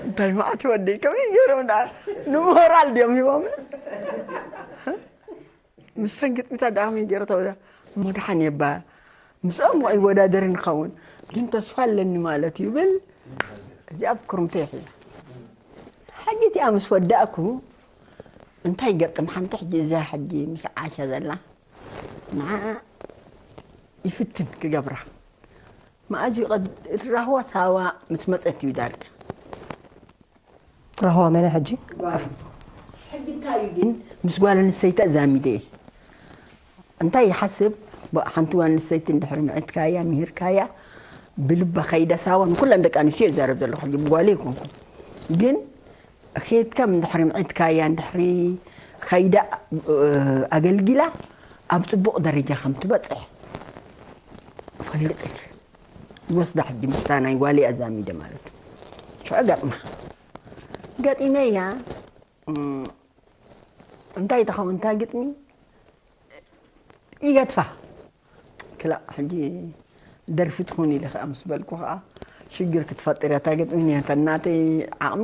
እንታይ ማዕት ወደይ ከመይ ገይሮም ደኣ ንሞራል ድዮም ሂቦም ምስተን ግጥሚታት ደኣ ከመይ ገይረ ተወዛ መድሓን የባ ምስኦም ኣይወዳደር ንኸውን ግን ተስፋ ኣለኒ ማለት እዩ ብል እዚኣ ኣብ ክርምቶ ይሕዛ ሕጂ እዚኣ ምስ ወዳእኩ እንታይ ይገጥም ሓንቲ ሕጂ እዛ ሕጂ ምስ ዓሻ ዘላ ንዓ ይፍትን ክገብራ መኣዝዩ ራህዋ ሳዋ ምስ መፀት እዩ ዳርጋ ራህዋ መነ ሕጂ ሕጂ እንታይ እዩ ግን ምስ ጓል ኣንስተይቲ ኣዛሚደ እየ እንታይ ይሓስብ ሓንቲ ጓል ኣንስተይቲ እንድሕሪ ምዕትካያ ምሂርካያ ብልባ ከይዳ ሳዋ ንኩለን ደቂ ኣንስትዮ ይዛረብ ዘለኹ ሕጂ ብጓለይ ይኮንኩ ግን ከይድካ እንድሕሪ ምዕትካያ እንድሕሪ ከይዳ ኣገልጊላ ኣብ ፅቡቕ ደረጃ ከም ትበፅሕ እፈልጥ እየ ይወስዳ ሕጂ ምስታ ናይ ጓለይ ኣዛሚደ ማለት እዩ ሽዑ ገጥማ ገጢመያ እንታይ ተኸውን እታ ግጥሚ ይገድፋ ክላእ ሕጂ ደርፊ ትኹን ኢለ ከዓ ምስ በልኩ ከዓ ሽግር ክትፈጥር እያ እታ ግጥሚ እኒሀታ እናተይ ዓቕሚ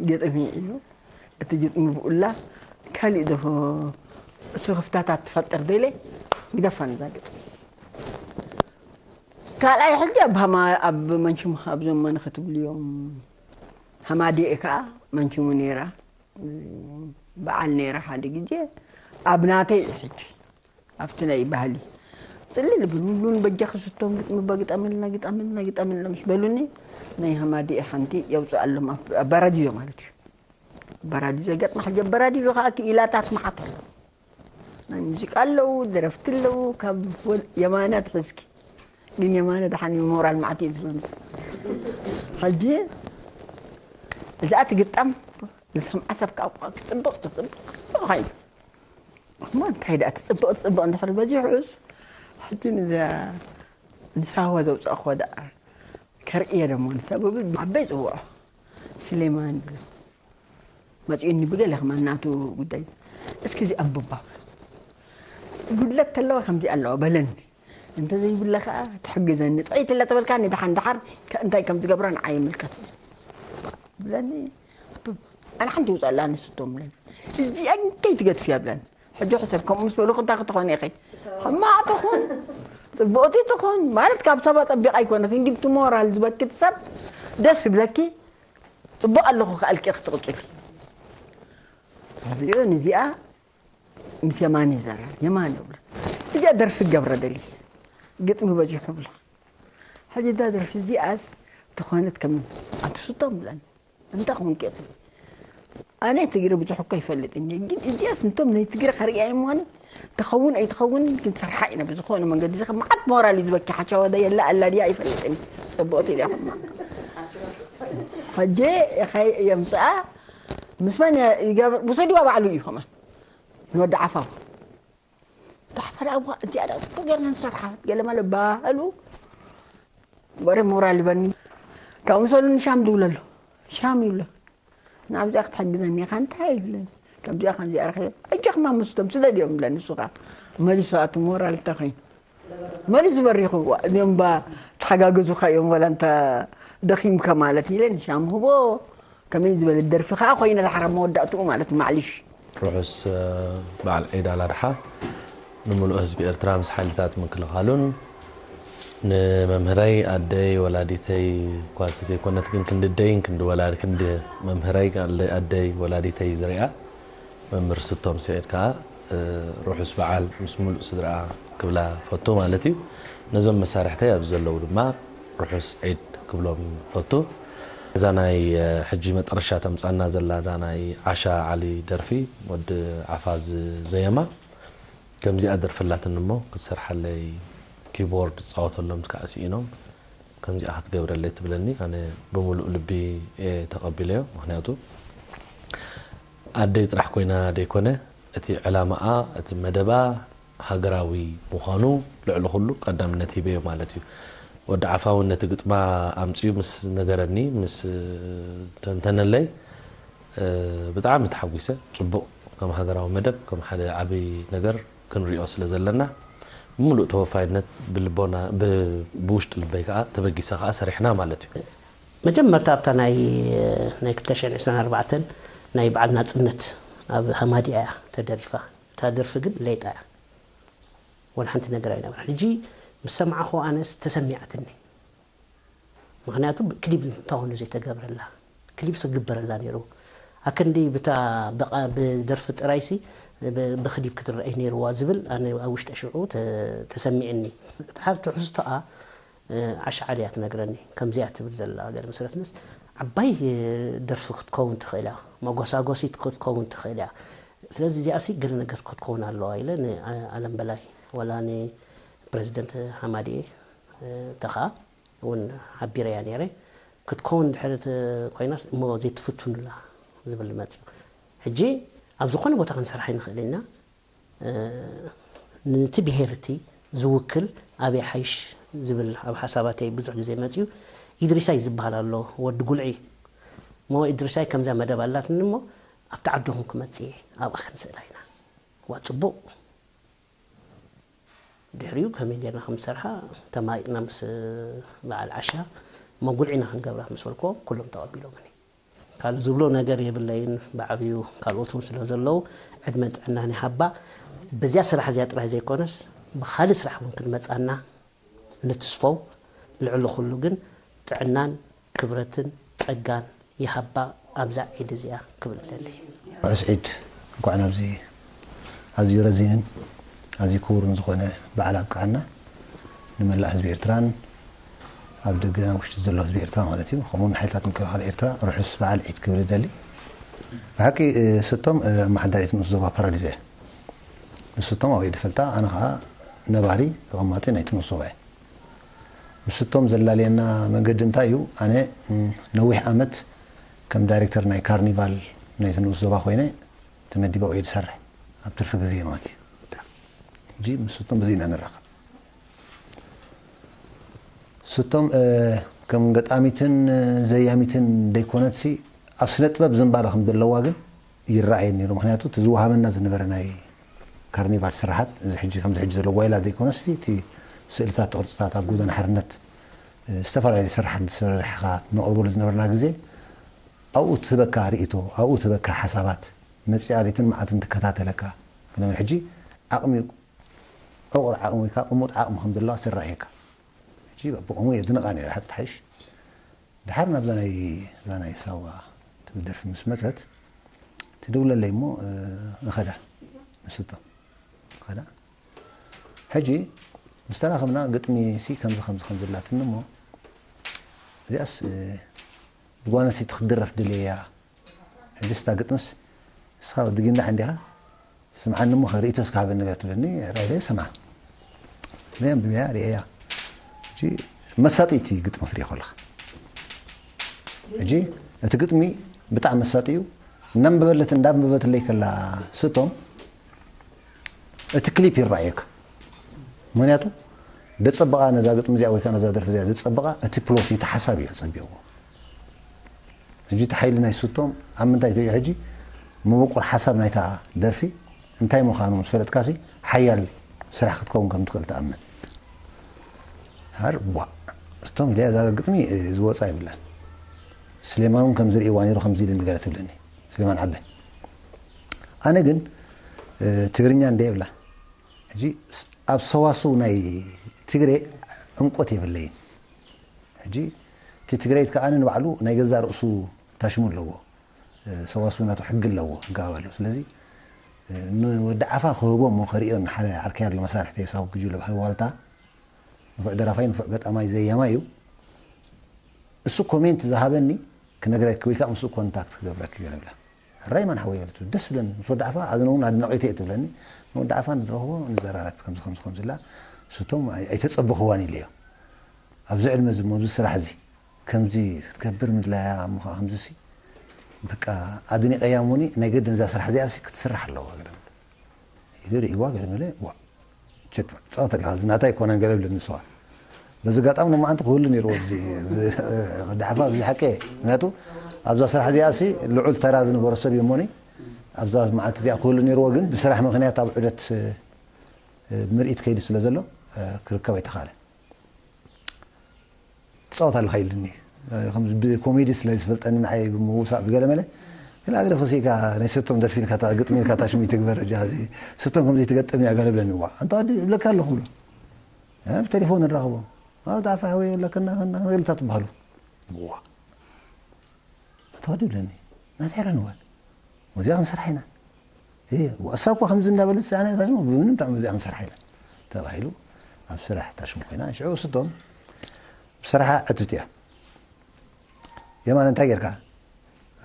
ግጥሚ እዩ እቲ ግጥሚ ብኡላ ካሊእ ዶ ስኽፍታታት ትፈጥር ደለ ግደፋ ነዛ ግጥሚ ካልኣይ ሕጂ ኣብ ሃማ ኣብ መንሽም ኣብ ዘመነ ክትብልዮም ሃማዲኤ ከዓ መንሽሙ ነይራ በዓል ነይራ ሓደ ግዜ ኣብ ናተይ ሕጂ ኣብቲ ናይ ባህሊ ፅልል ብሉን በጃ ክስቶም ግጥሚ በግጠምልና ግጠምልና ግጠምልና ምስ በሉኒ ናይ ሃማዲኤ ሓንቲ የውፅኣሎም ኣባራዲዮ ማለት እዩ ኣባራዲዮ ገጥማ ሕጂ ኣባራዲዮ ከዓ ክኢላታት መዓት ኣሎ ናይ ሙዚቃ ኣለዉ ደረፍቲ ኣለዉ ካብ የማነ ትሕዝኪ ግን የማነ ደሓን ሞራል መዓት እዩ ዝብልስ ሕጂ እዚኣ ትግጠም ዝሰምዓ ሰብ ካብ ክፅብቕ ክፅብቕ ክፅብቕ ኸይዱ እሞ እንታይ ደኣ ትፅብቕ ትፅብቕ እንድሕር በዚሑስ ሕጂ ንዛ ንሳዋ ዘውፅእኽዎ ደኣ ከርእየ ደሞ ንሰብ ዓበይ ፅውዖ ስሌማን ብሎ መፂኡኒ ብገለ ከማን ናቱ ጉዳይ እስኪ እዚ ኣንብባ ጉድለት ተለዋ ከምዚ ኣለዋ በለኒ እንተዘይብለ ከዓ ትሕግዘኒ ጥዕይቲ ለተበልካኒ ድሓን ድሓር እንታይ ከም ዝገብራ ንዓ ይምልከት ብለኒ ኣነ ሓንቲ ይውፅኣላ ንስቶም ብለኒ እዚኣ እንታይ ትገድፍያ ብለኒ ሕጂ ሕሰብ ከምኡ ምስ በሉኩ እንታይ ክትኾኒ ኢኺ ሕማቕ ትኹን ፅቡቕቲ ትኹን ማለት ካብ ሰባ ፀቢቕ ኣይኮነትን ግን ትሞራል ዝበክት ሰብ ደስ ይብለኪ ፅቡቕ ኣለኹ ከኣልኪ ክትቕፅሊ ሪኦ ንዚኣ ምስ የማነ ይዛረብ የማነ ብሎ እዚኣ ደርፊ ገብረ ደሊ ግጥሚ በዚሑ ብሎ ሕጂ እዛ ደርፊ እዚኣስ ተኾነት ከም ኣትስቶም ብለኒ እንታይ ኮንክ ኣነ ትግሪ ብዙሕ እኮ ይፈልጥ እኒ ግን እዚኣስ እንቶም ናይ ትግሪ ከርእያ ይምኾነ ተኸውን ኣይትኸውን ክንሰርሓ ኢና ብዝኾነ መንገዲ እዚ መዓት ሞራል እዩ ዝበኪ ሓሻወደ የላ ኣላ ድያ ኣይፈልጥን ፅቡቕቲ ኢለ ሕማ ሕጂ የምፅኣ ምስ መን ይገብር ውሰድዋ ባዕሉ እዩ ከማን ንወዲ ዓፋው ዳሕፈር ኣብ እዚኣ ዳ ገርና ንሰርሓ ገለ ማለት ባህሉ ወረ ሞራል ይበኒ ካብ ምሰሉ ንሻም ድውለሎ ሻም ይብሎ ናብዚኣ ክትሕግዘኒ ኢኻ እንታይ ይብለኒ ከምዚኣ ከምዚኣ ረኸ እጀኽማ ምስቶም ስለ ድዮም ብለኒ ንሱ ኸዓ መሊሱ ኣቲ ሞራል እንታይ ኮይኑ መሊሱ በሪኹ እዚኦም ባ ተሓጋገዙኻ እዮም ወላ እንተ ደኺምካ ማለት ኢለ ንሻም ህቦ ከመይ ዝበለ ደርፊ ከዓ ኮይነ ዳሕራ መወዳእትኡ ማለት ማዕሊሽ ርሑስ በዓል ዒድ ኣላድሓ ንምሉእ ህዝቢ ኤርትራ ምስ ሓይልታት ምክልኻሉን ንመምህረይ ኣደይ ወላዲተይ እኳ ዘይኮነት ግን ክንዲ ኣደይን ክንዲ ወላድ ክንዲ መምህረይ ኣደይ ወላዲተይ ዝሪኣ መምህር ስቶም ስዒድ ከዓ ርሑስ በዓል ምስ ሙሉእ ስድራኣ ክብላ ፈቱ ማለት እዩ ነዞም መሳርሕተይ ኣብዚ ዘለዉ ድማ ርሑስ ዒድ ክብሎም ፈቱ እዛ ናይ ሕጂ መጠረሻ ተምፃና ዘላ እዛ ናይ ዓሻ ዓሊ ደርፊ ወዲ ዓፋ ዝዘየማ ከምዚኣ ደርፊ ኣላትኒ እሞ ክትሰርሓለይ ኪቦርድ ዝፃወተሎም ከዓ ስኢኖም ከምዚኣ ክትገብረለይ ትብለኒ ኣነ ብምሉእ ልቢ እየ ተቐቢለዮ ምክንያቱ ኣደይ ጥራሕ ኮይና ደይኮነ እቲ ዕላማኣ እቲ መደባ ሃገራዊ ምዃኑ ልዕሊ ኩሉ ቀዳምነት ሂበዮ ማለት እዩ። ወዲ ዓፋ እውን ነቲ ግጥማ ኣምጺኡ ምስ ነገረኒ፣ ምስ ተንተነለይ ብጣዕሚ ተሓጒሰ። ጽቡቕ ከም ሃገራዊ መደብ ከም ሓደ ዓብዪ ነገር ክንሪኦ ስለ ዘለና፣ ብምሉእ ተወፋይነት ብልቦና፣ ብ-፣ ብውሽጢ ልበይ ከኣ ተበጊሰ ከኣ ሰሪሕና ማለት እዩ። መጀመርታ ኣብታ ናይ፣ ናይ ክልተ ሽሕን ዕስራን ኣርባዕተን ናይ በዓል ናጽነት ኣብ ሃማድያ እያ ተደሪፋ። እታ ደርፊ ግን ሌጣ እያ። ወላ ሓንቲ ነገር ኣይነበራን። ሕጂ ምስ ሰማዕኹ ኣነስ ተሰሚዓትኒ። ምኽንያቱ ክሊፕ እንታኾኑ ዘይተገብረላ፣ ክሊፕ ስግበረላ ነይሩ። ኣክንዲ ብታ በቓ ብደርፊ ጥራይሲ ብ-፣ ብክሊፕ ክትረኣይ ነይርዋ ዝብል ኣነ ኣብ ውሽጢ ሽዑ ተ-፣ ተሰሚዕኒ። ድሓር ትሕዝቶኣ፣ እ፣ ኣሽዓል እያ ትነግረኒ። ከምዚኣ ትብል ዘላ ገለ መሰረትንስ ዓባይ፣ እ፣ ደርፊ ክትከውን ትኽእል እያ። መጎሳጎሲት ክትከውን ትኽእል እያ። ስለዚ እዚኣሲ ገለ ነገር ክትከውን ኣለዋ ኢለ ንኣለም በላይ ወላ ንፕረዚደንት ሃማድኤ፣ እ፣ ተኻ እውን ሓቢረያ ነይረ። ክትከውን ድሕሪ ተ-፣ ኮይናስ እሞ ዘይትፍትኑላ ዝብል መጽእ። ሕጂ ኣብ ዝኾነ ቦታ ክንሰርሕ ኣይንኽእል ኢና። እ፣ ነቲ ብሄር እቲ ዝውክል ኣበይ ሓይሽ ዝብል ኣብ ሓሳባተይ ብዙሕ ግዜ መጽዩ። ኢድሪሳይ ዝበሃል ኣሎ፣ ወዲ ጉልዒ። እሞ ኢድሪሳይ ከምዛ መደብ ኣላትኒ እሞ ኣብቲ ዓድኹም ክመጽእ እየ፣ ኣብኣ ክንስእላ ኢና። ዋ፣ ጽቡቕ። ድሕሪኡ ከመይ ጌርና ከም ዝሰርሓ ተማይጥና ምስ በዓል ዓሻ መጉልዒና ክንገብራ ምስ በልክዎም ኩሎም ተቐቢሎምኒ። ካልእ ዝብሎ ነገር የብለይን፣ ብዓብዩ ካልኦት እውን ስለ ዘለዉ ዕድመን ጥዕናን ይሃባ። በዚኣ ስራሕ እዚኣ ጥራይ ዘይኮነስ ብኻልእ ስራሕ እውን ክንመጻና ንትስፈው። ልዕሊ ኩሉ ግን ጥዕናን ክብረትን ጸጋን ይሃባ ኣብዛ ዒድ እዚኣ ክብል እደሊ። ርሑስ ዒድ። እንኳዕ ናብዚ ኣዝዩ ረዚንን ኣዝዩ ክቡርን ዝኾነ በዓል ኣብቅዓና። ንመላእ ህዝቢ ኤርትራን ኣብ ደገን ኣብ ውሽጢ ዘሎ ህዝቢ ኤርትራ ማለት እዩ፣ ከምኡ ንሓይልታት ምክልኻል ኤርትራ ርሑስ በዓል ዒድ ክብል እደሊ። ብሓቂ፣ እ፣ ስቶም፣ እ፣ ኣመሓዳሪት ንኡስ ዞባ ፓራዲዞ እየ። ንስቶም ኣበይ ድፈልጣ፣ ኣነ ኸዓ ነባሪ ተቐማጢ ናይቲ ንኡስ ዞባ እየ። ምስቶም ዘላለየና መንገዲ እንታይ እዩ? ኣነ፣ ም፣ ነዊሕ ዓመት ከም ዳይሬክተር ናይ ካርኒቫል ናይቲ ንኡስ ዞባ ኮይነ ተመዲበ እየ ዝሰርሕ፣ ኣብ ትርፊ ግዜ ማለት እዩ። ሕጂ ምስቶም በዚ ኢና ንራኸብ። ስቶም፣ እ፣ ከም ገጣሚትን፣ እ፣ ዘያሚትን ደይኮነትሲ ኣብ ስነ ጥበብ ዝንባለ ከም ዘለዋ ግን ይረኣየኒ ነይሩ። ምኽንያቱ እቲ ዝወሃበና ዝነበረ ናይ ካርኒቫል ስራሓት፣ እዚ ሕጂ፣ ከምዚ ሕጂ ዘሎ ዋይላ ዘይኮነስ፣ እቲ ስእልታት፣ ቅርጽታት ኣብ ጎደና ሓርነት፣ እ፣ ዝተፈላለዩ ስራሓት ዝሰርሕኻ ነቕርበሉ ዝነበርና ግዜ፣ ኣብኡ ትህበካ ርእይቶ፣ ኣብኡ ትህበካ ሓሳባት፣ መጽያ ለይትን መዓልትን ትከታተለካ። ክነብል ሕጂ ዓቕሚ፣ ዕቑር ዓቕሚ ወይ ከዓ ቅሙጥ ዓቕሚ ከም ዘለዋ ዝረኣየካ። ሕጂ ብቕሙ የድንቓ ነይረ፣ ሓቂ ተሓይሽ። ድሓር ናብዛ ናይ፣ እዛ ናይ ሳዋ ትብል ደርፊ ምስ መጸት፣ ትድውለለይ እሞ፣ እ፣ ንኸዳ፣ ንስቶ፣ ንኸዳ። ሕጂ ምስ ተራኸብና፣ ግጥሚ ሲ ከምዚ፣ ከምዚ፣ ከምዚ ኣላትኒ እሞ፣ እዚኣስ፣ እ፣ ብጓል ኣንስተይቲ ክትድረፍ ድልየያ። ሕጂ ስታ ግጥምስ፣ ንስኻ ወዲ ጊንዳዕ እንዲኻ፣ ስምዓኒ እሞ ኸርእይቶ እስካ ሃበኒ ነገር ትብለኒ፣ ራእይ ሰምዓ። ዘይ ኣንብበያ፣ ርእየያ። ሕጂ መሳጢ እቲ ግጥሚ ክትሪኦ ከለኻ። ሕጂ እቲ ግጥሚ ብጣዕሚ መሳጢ እዩ። እናንበበለት፣ እንዳንበበትለይ ከላ ስቶም፣ እቲ ክሊፕ ይረኣየካ። ምኽንያቱ፣ ደጸበቓ ነዛ ግጥሚ እዚኣ ወይ ከዓ ነዛ ደርፊ እዚኣ ደጸበቓ፣ እቲ ፕሎት፣ እቲ ሓሳብ እዩ ኣጸቢቕዎ። ሕጂ እቲ ሓይሊ ናይ ስቶም ኣብ ምንታይ ትሪኦ? ሕጂ መበቆል ሓሳብ ናይታ ደርፊ እንታይ ምዃኑ ምስ ፈለጥካሲ፣ ሓያል ስራሕ ክትከውን ከም ትኽእል ትኣምን። ሃር ቧ። ስቶም ኢለ እዛ ግጥሚ፣ እ፣ ዝወጻ ይብላን። ስሌማን እውን ከም ዝርእይዋ ነይሩ፣ ከምዚ ኢሉ ንገረ ትብለኒ። ስሌማን ዓበ። ኣነ ግን፣ እ፣ ትግርኛ እንደ ይብላ። ሕጂ ስ-፣ ኣብ ሰዋስው ናይ ትግሬ ዕምቆት የብለይን። ሕጂ እቲ ትግሬ ከኣ ንባዕሉ ናይ ገዛእ ርእሱ ታሽሙ ኣለዎ። እ፣ ሰዋስው ናቱ ሕጊ ኣለዎ፣ ኣገባብ ኣለዎ። ስለዚ፣ እ፣ ንወዲ ዓፋ ክህቦ እሞ ከርእዮ ንሓደ ዓርከይ ኣሎ፣ መሳርሕተይ ሳው ግጁ ዝበሃል ዋልታ፣ ንፉዕ ደራፋይ፣ ንፉዕ ገጣማይ፣ ዘያማይ እዩ። እሱ ኮሜንት ዝሃበኒ ክነግረኪ ወይ ከዓ ምስኡ ኮንታክት ክገብረኪ ገለ ብላ። ሕራይ ማን ሓወይ ገለ ትብል። ደስ ብለኒ። ምስ ወዲ ዓፋ ኣዝነ እውን ኣድናቒተይ እየ ትብለኒ። ንወዲ ዓፋ ንረኽቦ፣ ንዘራረብ፣ ከምዚ፣ ከምዚ፣ ከምዚ ኢላ። ስቶም ኣይ-፣ ኣይተጸበኽዋን ኢለዮ። ኣብዚ ዕድመ እዚ እሞ፣ ኣብዚ ስራሕ እዚ፣ ከምዚ ክትገብር ምድላያ እሞ ኸዓ ከምዚ ሲ፣ በቃ፣ ኣድኒቐያ እሞኒ፣ ናይ ግድን እዛ ስራሕ እዚኣ ሲ ክትስራሕ ኣለዋ ገለ ኢሉ ርእይዋ፣ ገለ መለ፣ ዋ፣ ቸክ፣ ጸወት ኣለኻ፣ እዚ ናታ ኣይኮነን ገለ ብለኒ ንስዋ። በዚ ኣጋጣሚ ሎማዓንቲ ክህሉ ነይርዎ፣ እዚ፣ ወዲ ዓፋ፣ እዚ ሓቂ እየ። ምክንያቱ፣ ኣብዛ ስራሕ እዚኣ ሲ ልዑል ተራ ዝነበሮ ሰብ እዩ እሞኒ፣ ኣብዛ መዓልቲ እዚኣ ክህሉ ነይርዎ፣ ግን ብስራሕ ምኽንያት ኣብ ዑደት፣ እ፣ ምርኢት ከይዱ ስለ ዘሎ፣ እ፣ ክርከብ ኣይተኻእለን። ትጻወት ኣለኻ ኢሉኒ። እ፣ ከም ብኮሜዲ ስለ ዝፈልጠኒ ንዓይ ብምውሳእ ብገለ መለ፣ ግን ኣግደ ፈሲካ ናይ ስቶም ደርፊ ኢልካ፣ እታ ግጥሚ ኢልካ፣ እታ ሽሙ ይትግበር፣ እጃ እዚ ስቶም ከምዚ ትገጥም እያ ገለ ብለኒ። ዋ፣ ኣንታ ወዲ ይብለካ ኣለኹ ብሎ። እ፣ ብቴሌፎን ንራኸቦ። ኣብ ጣፋ ወይ ወላ ከና፣ ከና፣ ከና፣ ገለታት ትበሃሉ። ዋ። ተወዲ ብለኒ። ናተይ ረንወል። ሙዚቃ ክንሰርሕ ኢና። እ፣ እሳ እኮ ከምዚ እንዳበለት፣ ኣነ ታሽሙ ብምንም ጣዕሚ ሙዚቃ ክንሰርሕ ኢና። ተባሂሉ ኣብ ስራሕ ታሽሙ ኮይና። ሽዑ ስቶም ብስራሓ ዕትብቲ እያ። የማነ እንታይ ጌርካ?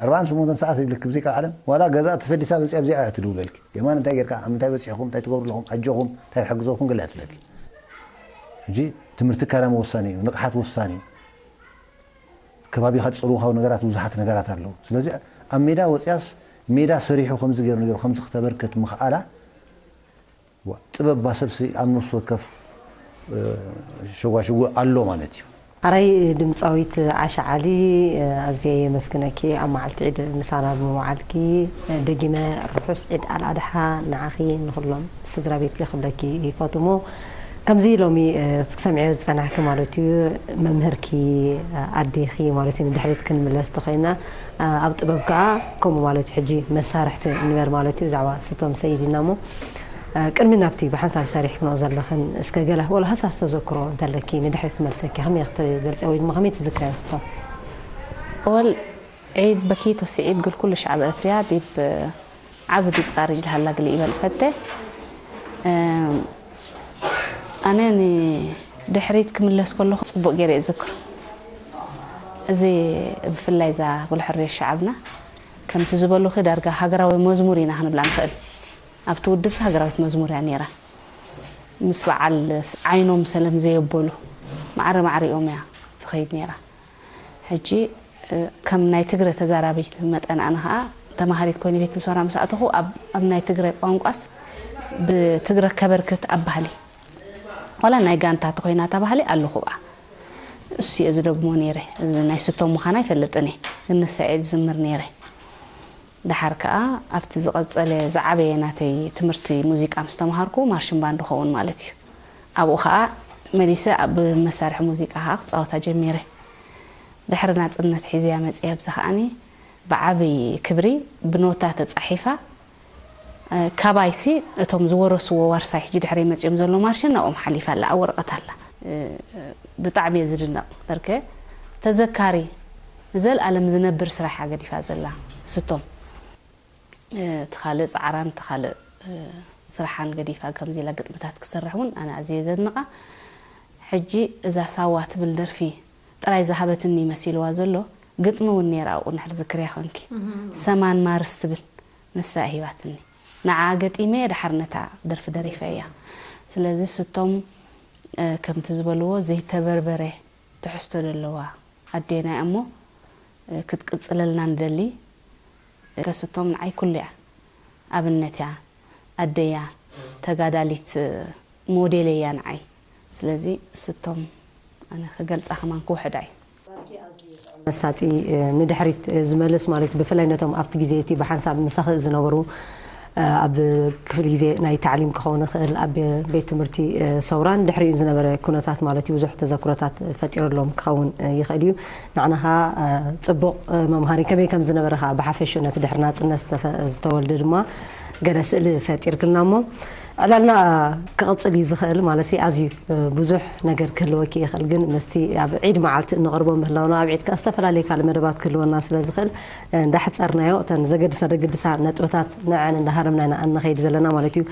ኣርባዓን ሸሞንተን ሰዓት ይብልክ ብዚ ቃል ዓለም። ዋላ ገዛ ተፈዲሳ በዚኣ፣ በዚኣ እያ ትድውለልክ። የማነ እንታይ ጌርካ? ኣብ ምንታይ በጺሕኩም? እንታይ ትገብሩ ኣለኹም? ኣጆኹም፣ እንታይ ይሕግዘኩም? ገለ እያ ትብለኪ። ሕጂ ትምህርቲ ካዳሚ ወሳኒ እዩ፣ ንቕሓት ወሳኒ እዩ። ከባቢኻ ዝጸልውኻዊ ነገራት ብዙሓት ነገራት ኣለዉ። ስለዚ ኣብ ሜዳ ወጽያስ ሜዳ ሰሪሑ ከምዚ ገይሩ ነገሩ ከምዚ ክተበርክት ምኽኣላ፣ ዋ፣ ጥበብ ባሰብሲ ኣብ ነፍሲ ወከፍ፣ እ፣ ሸጓሽጉ ኣሎ ማለት እዩ። ኣራይ ድምፃዊት ዓሻ ዓሊ፣ ኣዝየ የመስግነኪ ኣብ መዓልቲ ዒድ ምሳና ብምውዓልኪ። ደጊመ ርሑስ ዒድ ኣልኣድሓ ንዓኺ፣ ንኹሎም ስድራ ቤትኪ ክብለኪ ይፈትሞ። ከምዚ ሎሚ፣ እ፣ ክትሰምዕዮ ዝጸናሕኪ ማለት እዩ፣ መምህርኪ፣ እ፣ ኣዴኺ ማለት እዩ። ንድሕሪት ክንምለስ ተኾይና፣ እ፣ ኣብ ጥበብ ከኣ ከምኡ ማለት እዩ። ሕጂ መሳርሕቲ ንበር ማለት እዩ። ብዛዕባ ስቶም ሰይድ ኢና እሞ፣ እ፣ ቅድሚ ናብቲ ብሓንሳብ ሰሪሕክንኦ ዘለኽን እስከ ገለ ወላ ሃሳስ ተዘክሮ እንተለኪ ንድሕሪት ክመልሰኪ፣ ከመይ ክትገልጽዮ ወይ ድማ ከመይ ትዝክርዮ ስቶም? أول عيد بكيت وسعيد قل كل شعب إريتريا ديب عبد يبقى رجل هلا قلي يبل فتة. ኣነ ንድሕሪት ክምለስ ከለኹ ጽቡቕ ገይረ እዝክር። እዚ ብፍላይ እዛ ጉልሕርዮ ሸዓብና ከምቲ ዝበሉኺ ዳርጋ ሃገራዊ መዝሙር ኢና ክንብላ ንኽእል። ኣብቲ ውድብሲ ሃገራዊት መዝሙር እያ ነይራ። ምስ በዓል ዓይኖም ሰለም ዘየበሉ ማዕረ ማዕሪኦም እያ ትኸይድ ነይራ። ሕጂ ከም ናይ ትግረ ተዛራቢት መጠን ኣነ ኸዓ ተማሃሪት ኮይነ ቤት ምሶራ ምስ ኣተኹ ኣብ ናይ ትግረ ቋንቋስ ብትግረ ከበርክት ኣብ ባህሊ ዋላ ናይ ጋንታ ተኾይና እታ ባህሊ ኣለኹ ብኣ እሱ እየ ዝደግሞ ነይረ። እዚ ናይ ስቶም ምዃና ኣይፈልጥን እየ፣ ግን ንሳ እየ ዝዝምር ነይረ። ደሓር ከኣ ኣብቲ ዝቐጸለ ዝዓበየ ናተይ ትምህርቲ ሙዚቃ ምስ ተምሃርኩ ማርሽን ባንድ ኸውን ማለት እዩ። ኣብኡ ከኣ መሊሰ ኣብ መሳርሒ ሙዚቃ ከኣ ክጻወታ ጀሚረ። ድሕሪ ናጽነት ሒዘያ መጺኣ ብዚ ከኣኒ ብዓቢ ክብሪ ብኖታ ተጻሒፋ ካባይሲ እቶም ዝወረስዎ ዋርሳይ ሕጂ ድሕረይ መጺኦም ዘሎ ማርሽን ናብኦም ሓሊፋ ኣላ ኣብ ወረቐት ኣላ። ብጣዕሚ እየ ዝድነቕ በርከ ተዘካሪ ንዘልኣለም ዝነብር ስራሓ ገዲፋ ዘላ ስቶም እቲ ካልእ ጻዕራን እቲ ካልእ ስራሓን ገዲፋ ከምዚ ኢላ ግጥምታት ክሰርሕ እውን ኣነ ኣዝየ ዘድንቓ። ሕጂ እዛ ሳዋ ትብል ደርፊ ጥራይ ዝሃበትኒ መሲልዋ ዘሎ ግጥሚ እውን ነይራ ኣብኡ ንሕር ዝክርያ ኮንኪ ሰማን ማርስ ትብል ንሳ ሂባትኒ ንዓ ገጢመ ድሓር ነታ ደርፊ ደሪፈ እያ ስለዚ ስቶም ከምቲ ዝበልዎ ዘይተበርበረ ትሕዝቶ ዘለዋ ኣዴና እሞ ክትቅፅለልና ንደሊ ከስቶም ንዓይ ኩሉ እያ ኣብነት እያ ኣደያ ተጋዳሊት ሞዴለይ እያ ንዓይ ስለዚ ስቶም ኣነ ክገልፃ ከማን ክውሕዳ እዩ መሳጢ ንድሕሪት ዝመልስ ማለት ብፍላይ ነቶም ኣብቲ ግዜ እቲ ብሓንሳብ ምሳኺ ዝነበሩ ኣብ ክፍል ግዜ ናይ ታዕሊም ክኸውን ይኽእል ኣብ ቤት ትምህርቲ ሰውራን ድሕሪኡ ዝነበረ ኩነታት ማለት እዩ ብዙሕ ተዘክሮታት ፈጢሩሎም ክኸውን ይኽእል እዩ ንዓና ኸዓ ፅቡቕ መምሃሪ ከመይ ከም ዝነበረ ኸዓ ብሓፈሽኡ ነቲ ድሕሪ ናፅነት ዝተወልደ ድማ ገለ ስእሊ ፈጢርክልና እሞ ዕላልና ክቕፅል እዩ ዝኽእል ማለት ኣዝዩ ብዙሕ ነገር ክህልወኪ ይኽእል ግን ምስቲ ኣብ ዒድ መዓልቲ እንቕርቦ ምህላውና ኣብ ዒድ ከዓ ዝተፈላለየ ካልእ መደባት ክህልወና ስለ ዝኽእል እንዳሕፀርናዮ እተን ዘገድሳ ደገድሳ ነጥብታት ንዐን እንዳሃረምና ኢና እንኸይድ ዘለና ማለት እዩ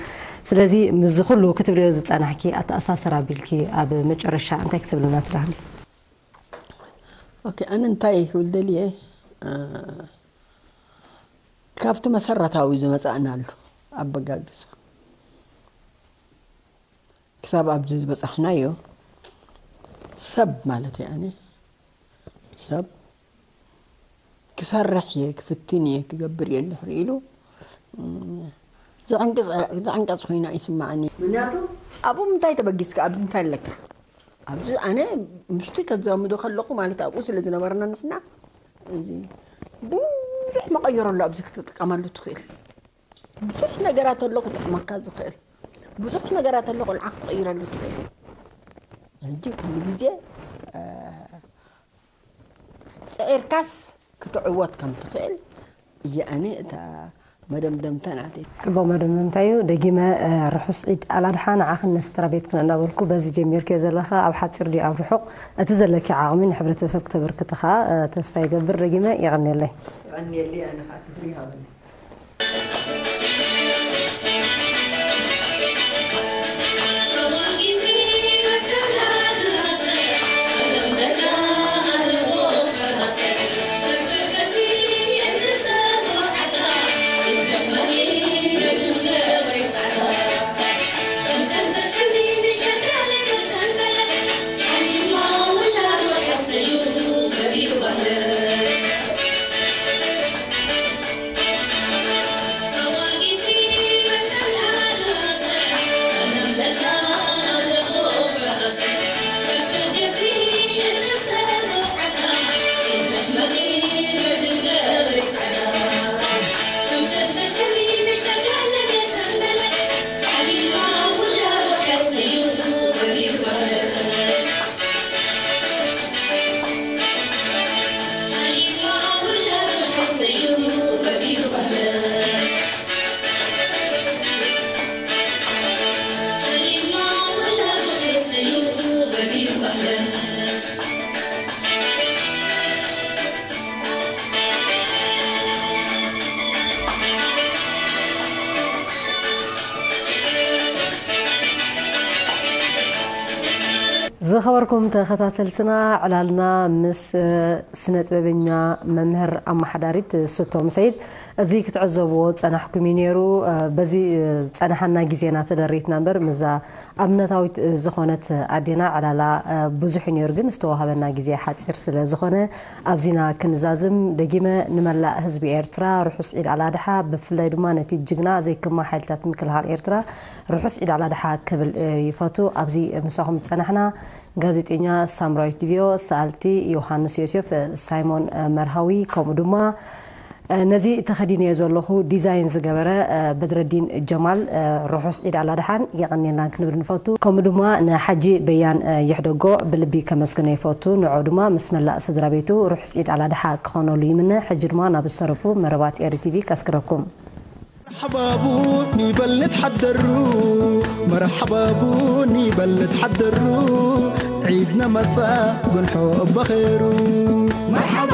ስለዚ ምስዚ ኩሉ ክትብልዮ ዝፀናሕኪ ኣተኣሳስር ኣቢልኪ ኣብ መጨረሻ እንታይ ክትብልና ትዳህሊ ኣነ እንታይ ክብል ደልየ ካብቲ መሰረታዊ ዝመፃእናሉ ኣበጋግሳ ክሳብ ኣብዚ ዝበፃሕናዮ ሰብ ማለት እየ ኣነ ሰብ ክሰርሕ እየ ክፍትን እየ ክገብር እየ እንድሕር ኢሉ ዝዕንቀፅ ኮይና ይስማዓኒ ምክንያቱ ኣብኡ ምንታይ ተበጊስካ ኣብዚ እንታይ ኣለካ ኣብዚ ኣነ ምስቲ ከዛምዶ ከለኹ ማለት ኣብኡ ስለ ዝነበርና ንሕና ብዙሕ መቐየሮ ኣሎ ኣብዚ ክትጥቀመሉ ትኽእል ብዙሕ ነገራት ኣሎ ክጥዕመካ ዝኽእል፣ ብዙሕ ነገራት ኣሎ ቆልዓ ክትቕይረሉ ትኽእል። ሕጂ ኩሉ ግዜ ጸዒርካስ ክትዕወት ከም ትኽእል እየ ኣነ እታ መደምደምታ ናተይ። ጽቡቕ መደምደምታ እዩ። ደጊመ ርሑስ ዒድ ኣላድሓ ንዓኽን ንስድራ ቤትክን እናበልኩ፣ በዚ ጀሚርክዮ ዘለኻ ኣብ ሓጺር ድዩ ኣብ ርሑቕ እቲ ዘለኪ ዓቕሚ ንሕብረተሰብ ክተበርክቲ ኸኣ ተስፋ ይገብር። ደጊመ የቐንየለይ። የቐንየለይ ኣነ ኸኣ ክብሪ ይሃበኒ። ዝኸበርኩም ተኸታተልትና፣ ዕላልና ምስ ስነ ጥበበኛ መምህር ኣመሓዳሪት ስቶም ሰይድ እዚ ክትዕዘብዎ ዝጸናሕኩም እዩ ነይሩ። በዚ ዝጸናሓና ግዜና ተደሪትና እምበር ምስዛ ኣብነታዊት ዝኾነት ኣዴና ዕላላ ብዙሕ እዩ ነይሩ፣ ግን ዝተዋህበና ግዜ ሓጺር ስለ ዝኾነ ኣብዚና ክንዛዝም። ደጊመ ንመላእ ህዝቢ ኤርትራ ርሑስ ዒድ ኣላድሓ፣ ብፍላይ ድማ ነቲ ጅግና ዘይክማ ሓይልታት ምክልኻል ኤርትራ ርሑስ ዒድ ኣላድሓ ክብል ይፈቱ። ኣብዚ ምሳኹም ዝጸናሕና ጋዜጠኛ ሳምራዊት ድብዮ፣ ሰኣልቲ ዮሃንስ ዮሴፍ፣ ሳይሞን መርሃዊ፣ ከምኡ ድማ ነዚ ተኸዲነዮ ዘለኹ ዲዛይን ዝገበረ በድረዲን ጀማል ርሑስ ዒድ ኣላድሓን የቐንየልናን ክንብል ንፈቱ። ከምኡ ድማ ንሓጂ በያን ይሕደጎ ብልቢ ከመስግኖ ይፈቱ። ንዑ ድማ ምስ መላእ ስድራ ቤቱ ርሑስ ዒድ ኣላድሓ ክኾነሉ ይምነ። ሕጂ ድማ ናብ ዝተረፉ መረባት ኤሪ ቲቪ ከስግረኩም። መርሓባቡ ኒበል ንትሓደሩ፣ መርሓባቡ ኒበል ንትሓደሩ፣ ዒድ ነመጻ ጉንሖ በኸሩ። መርሓባ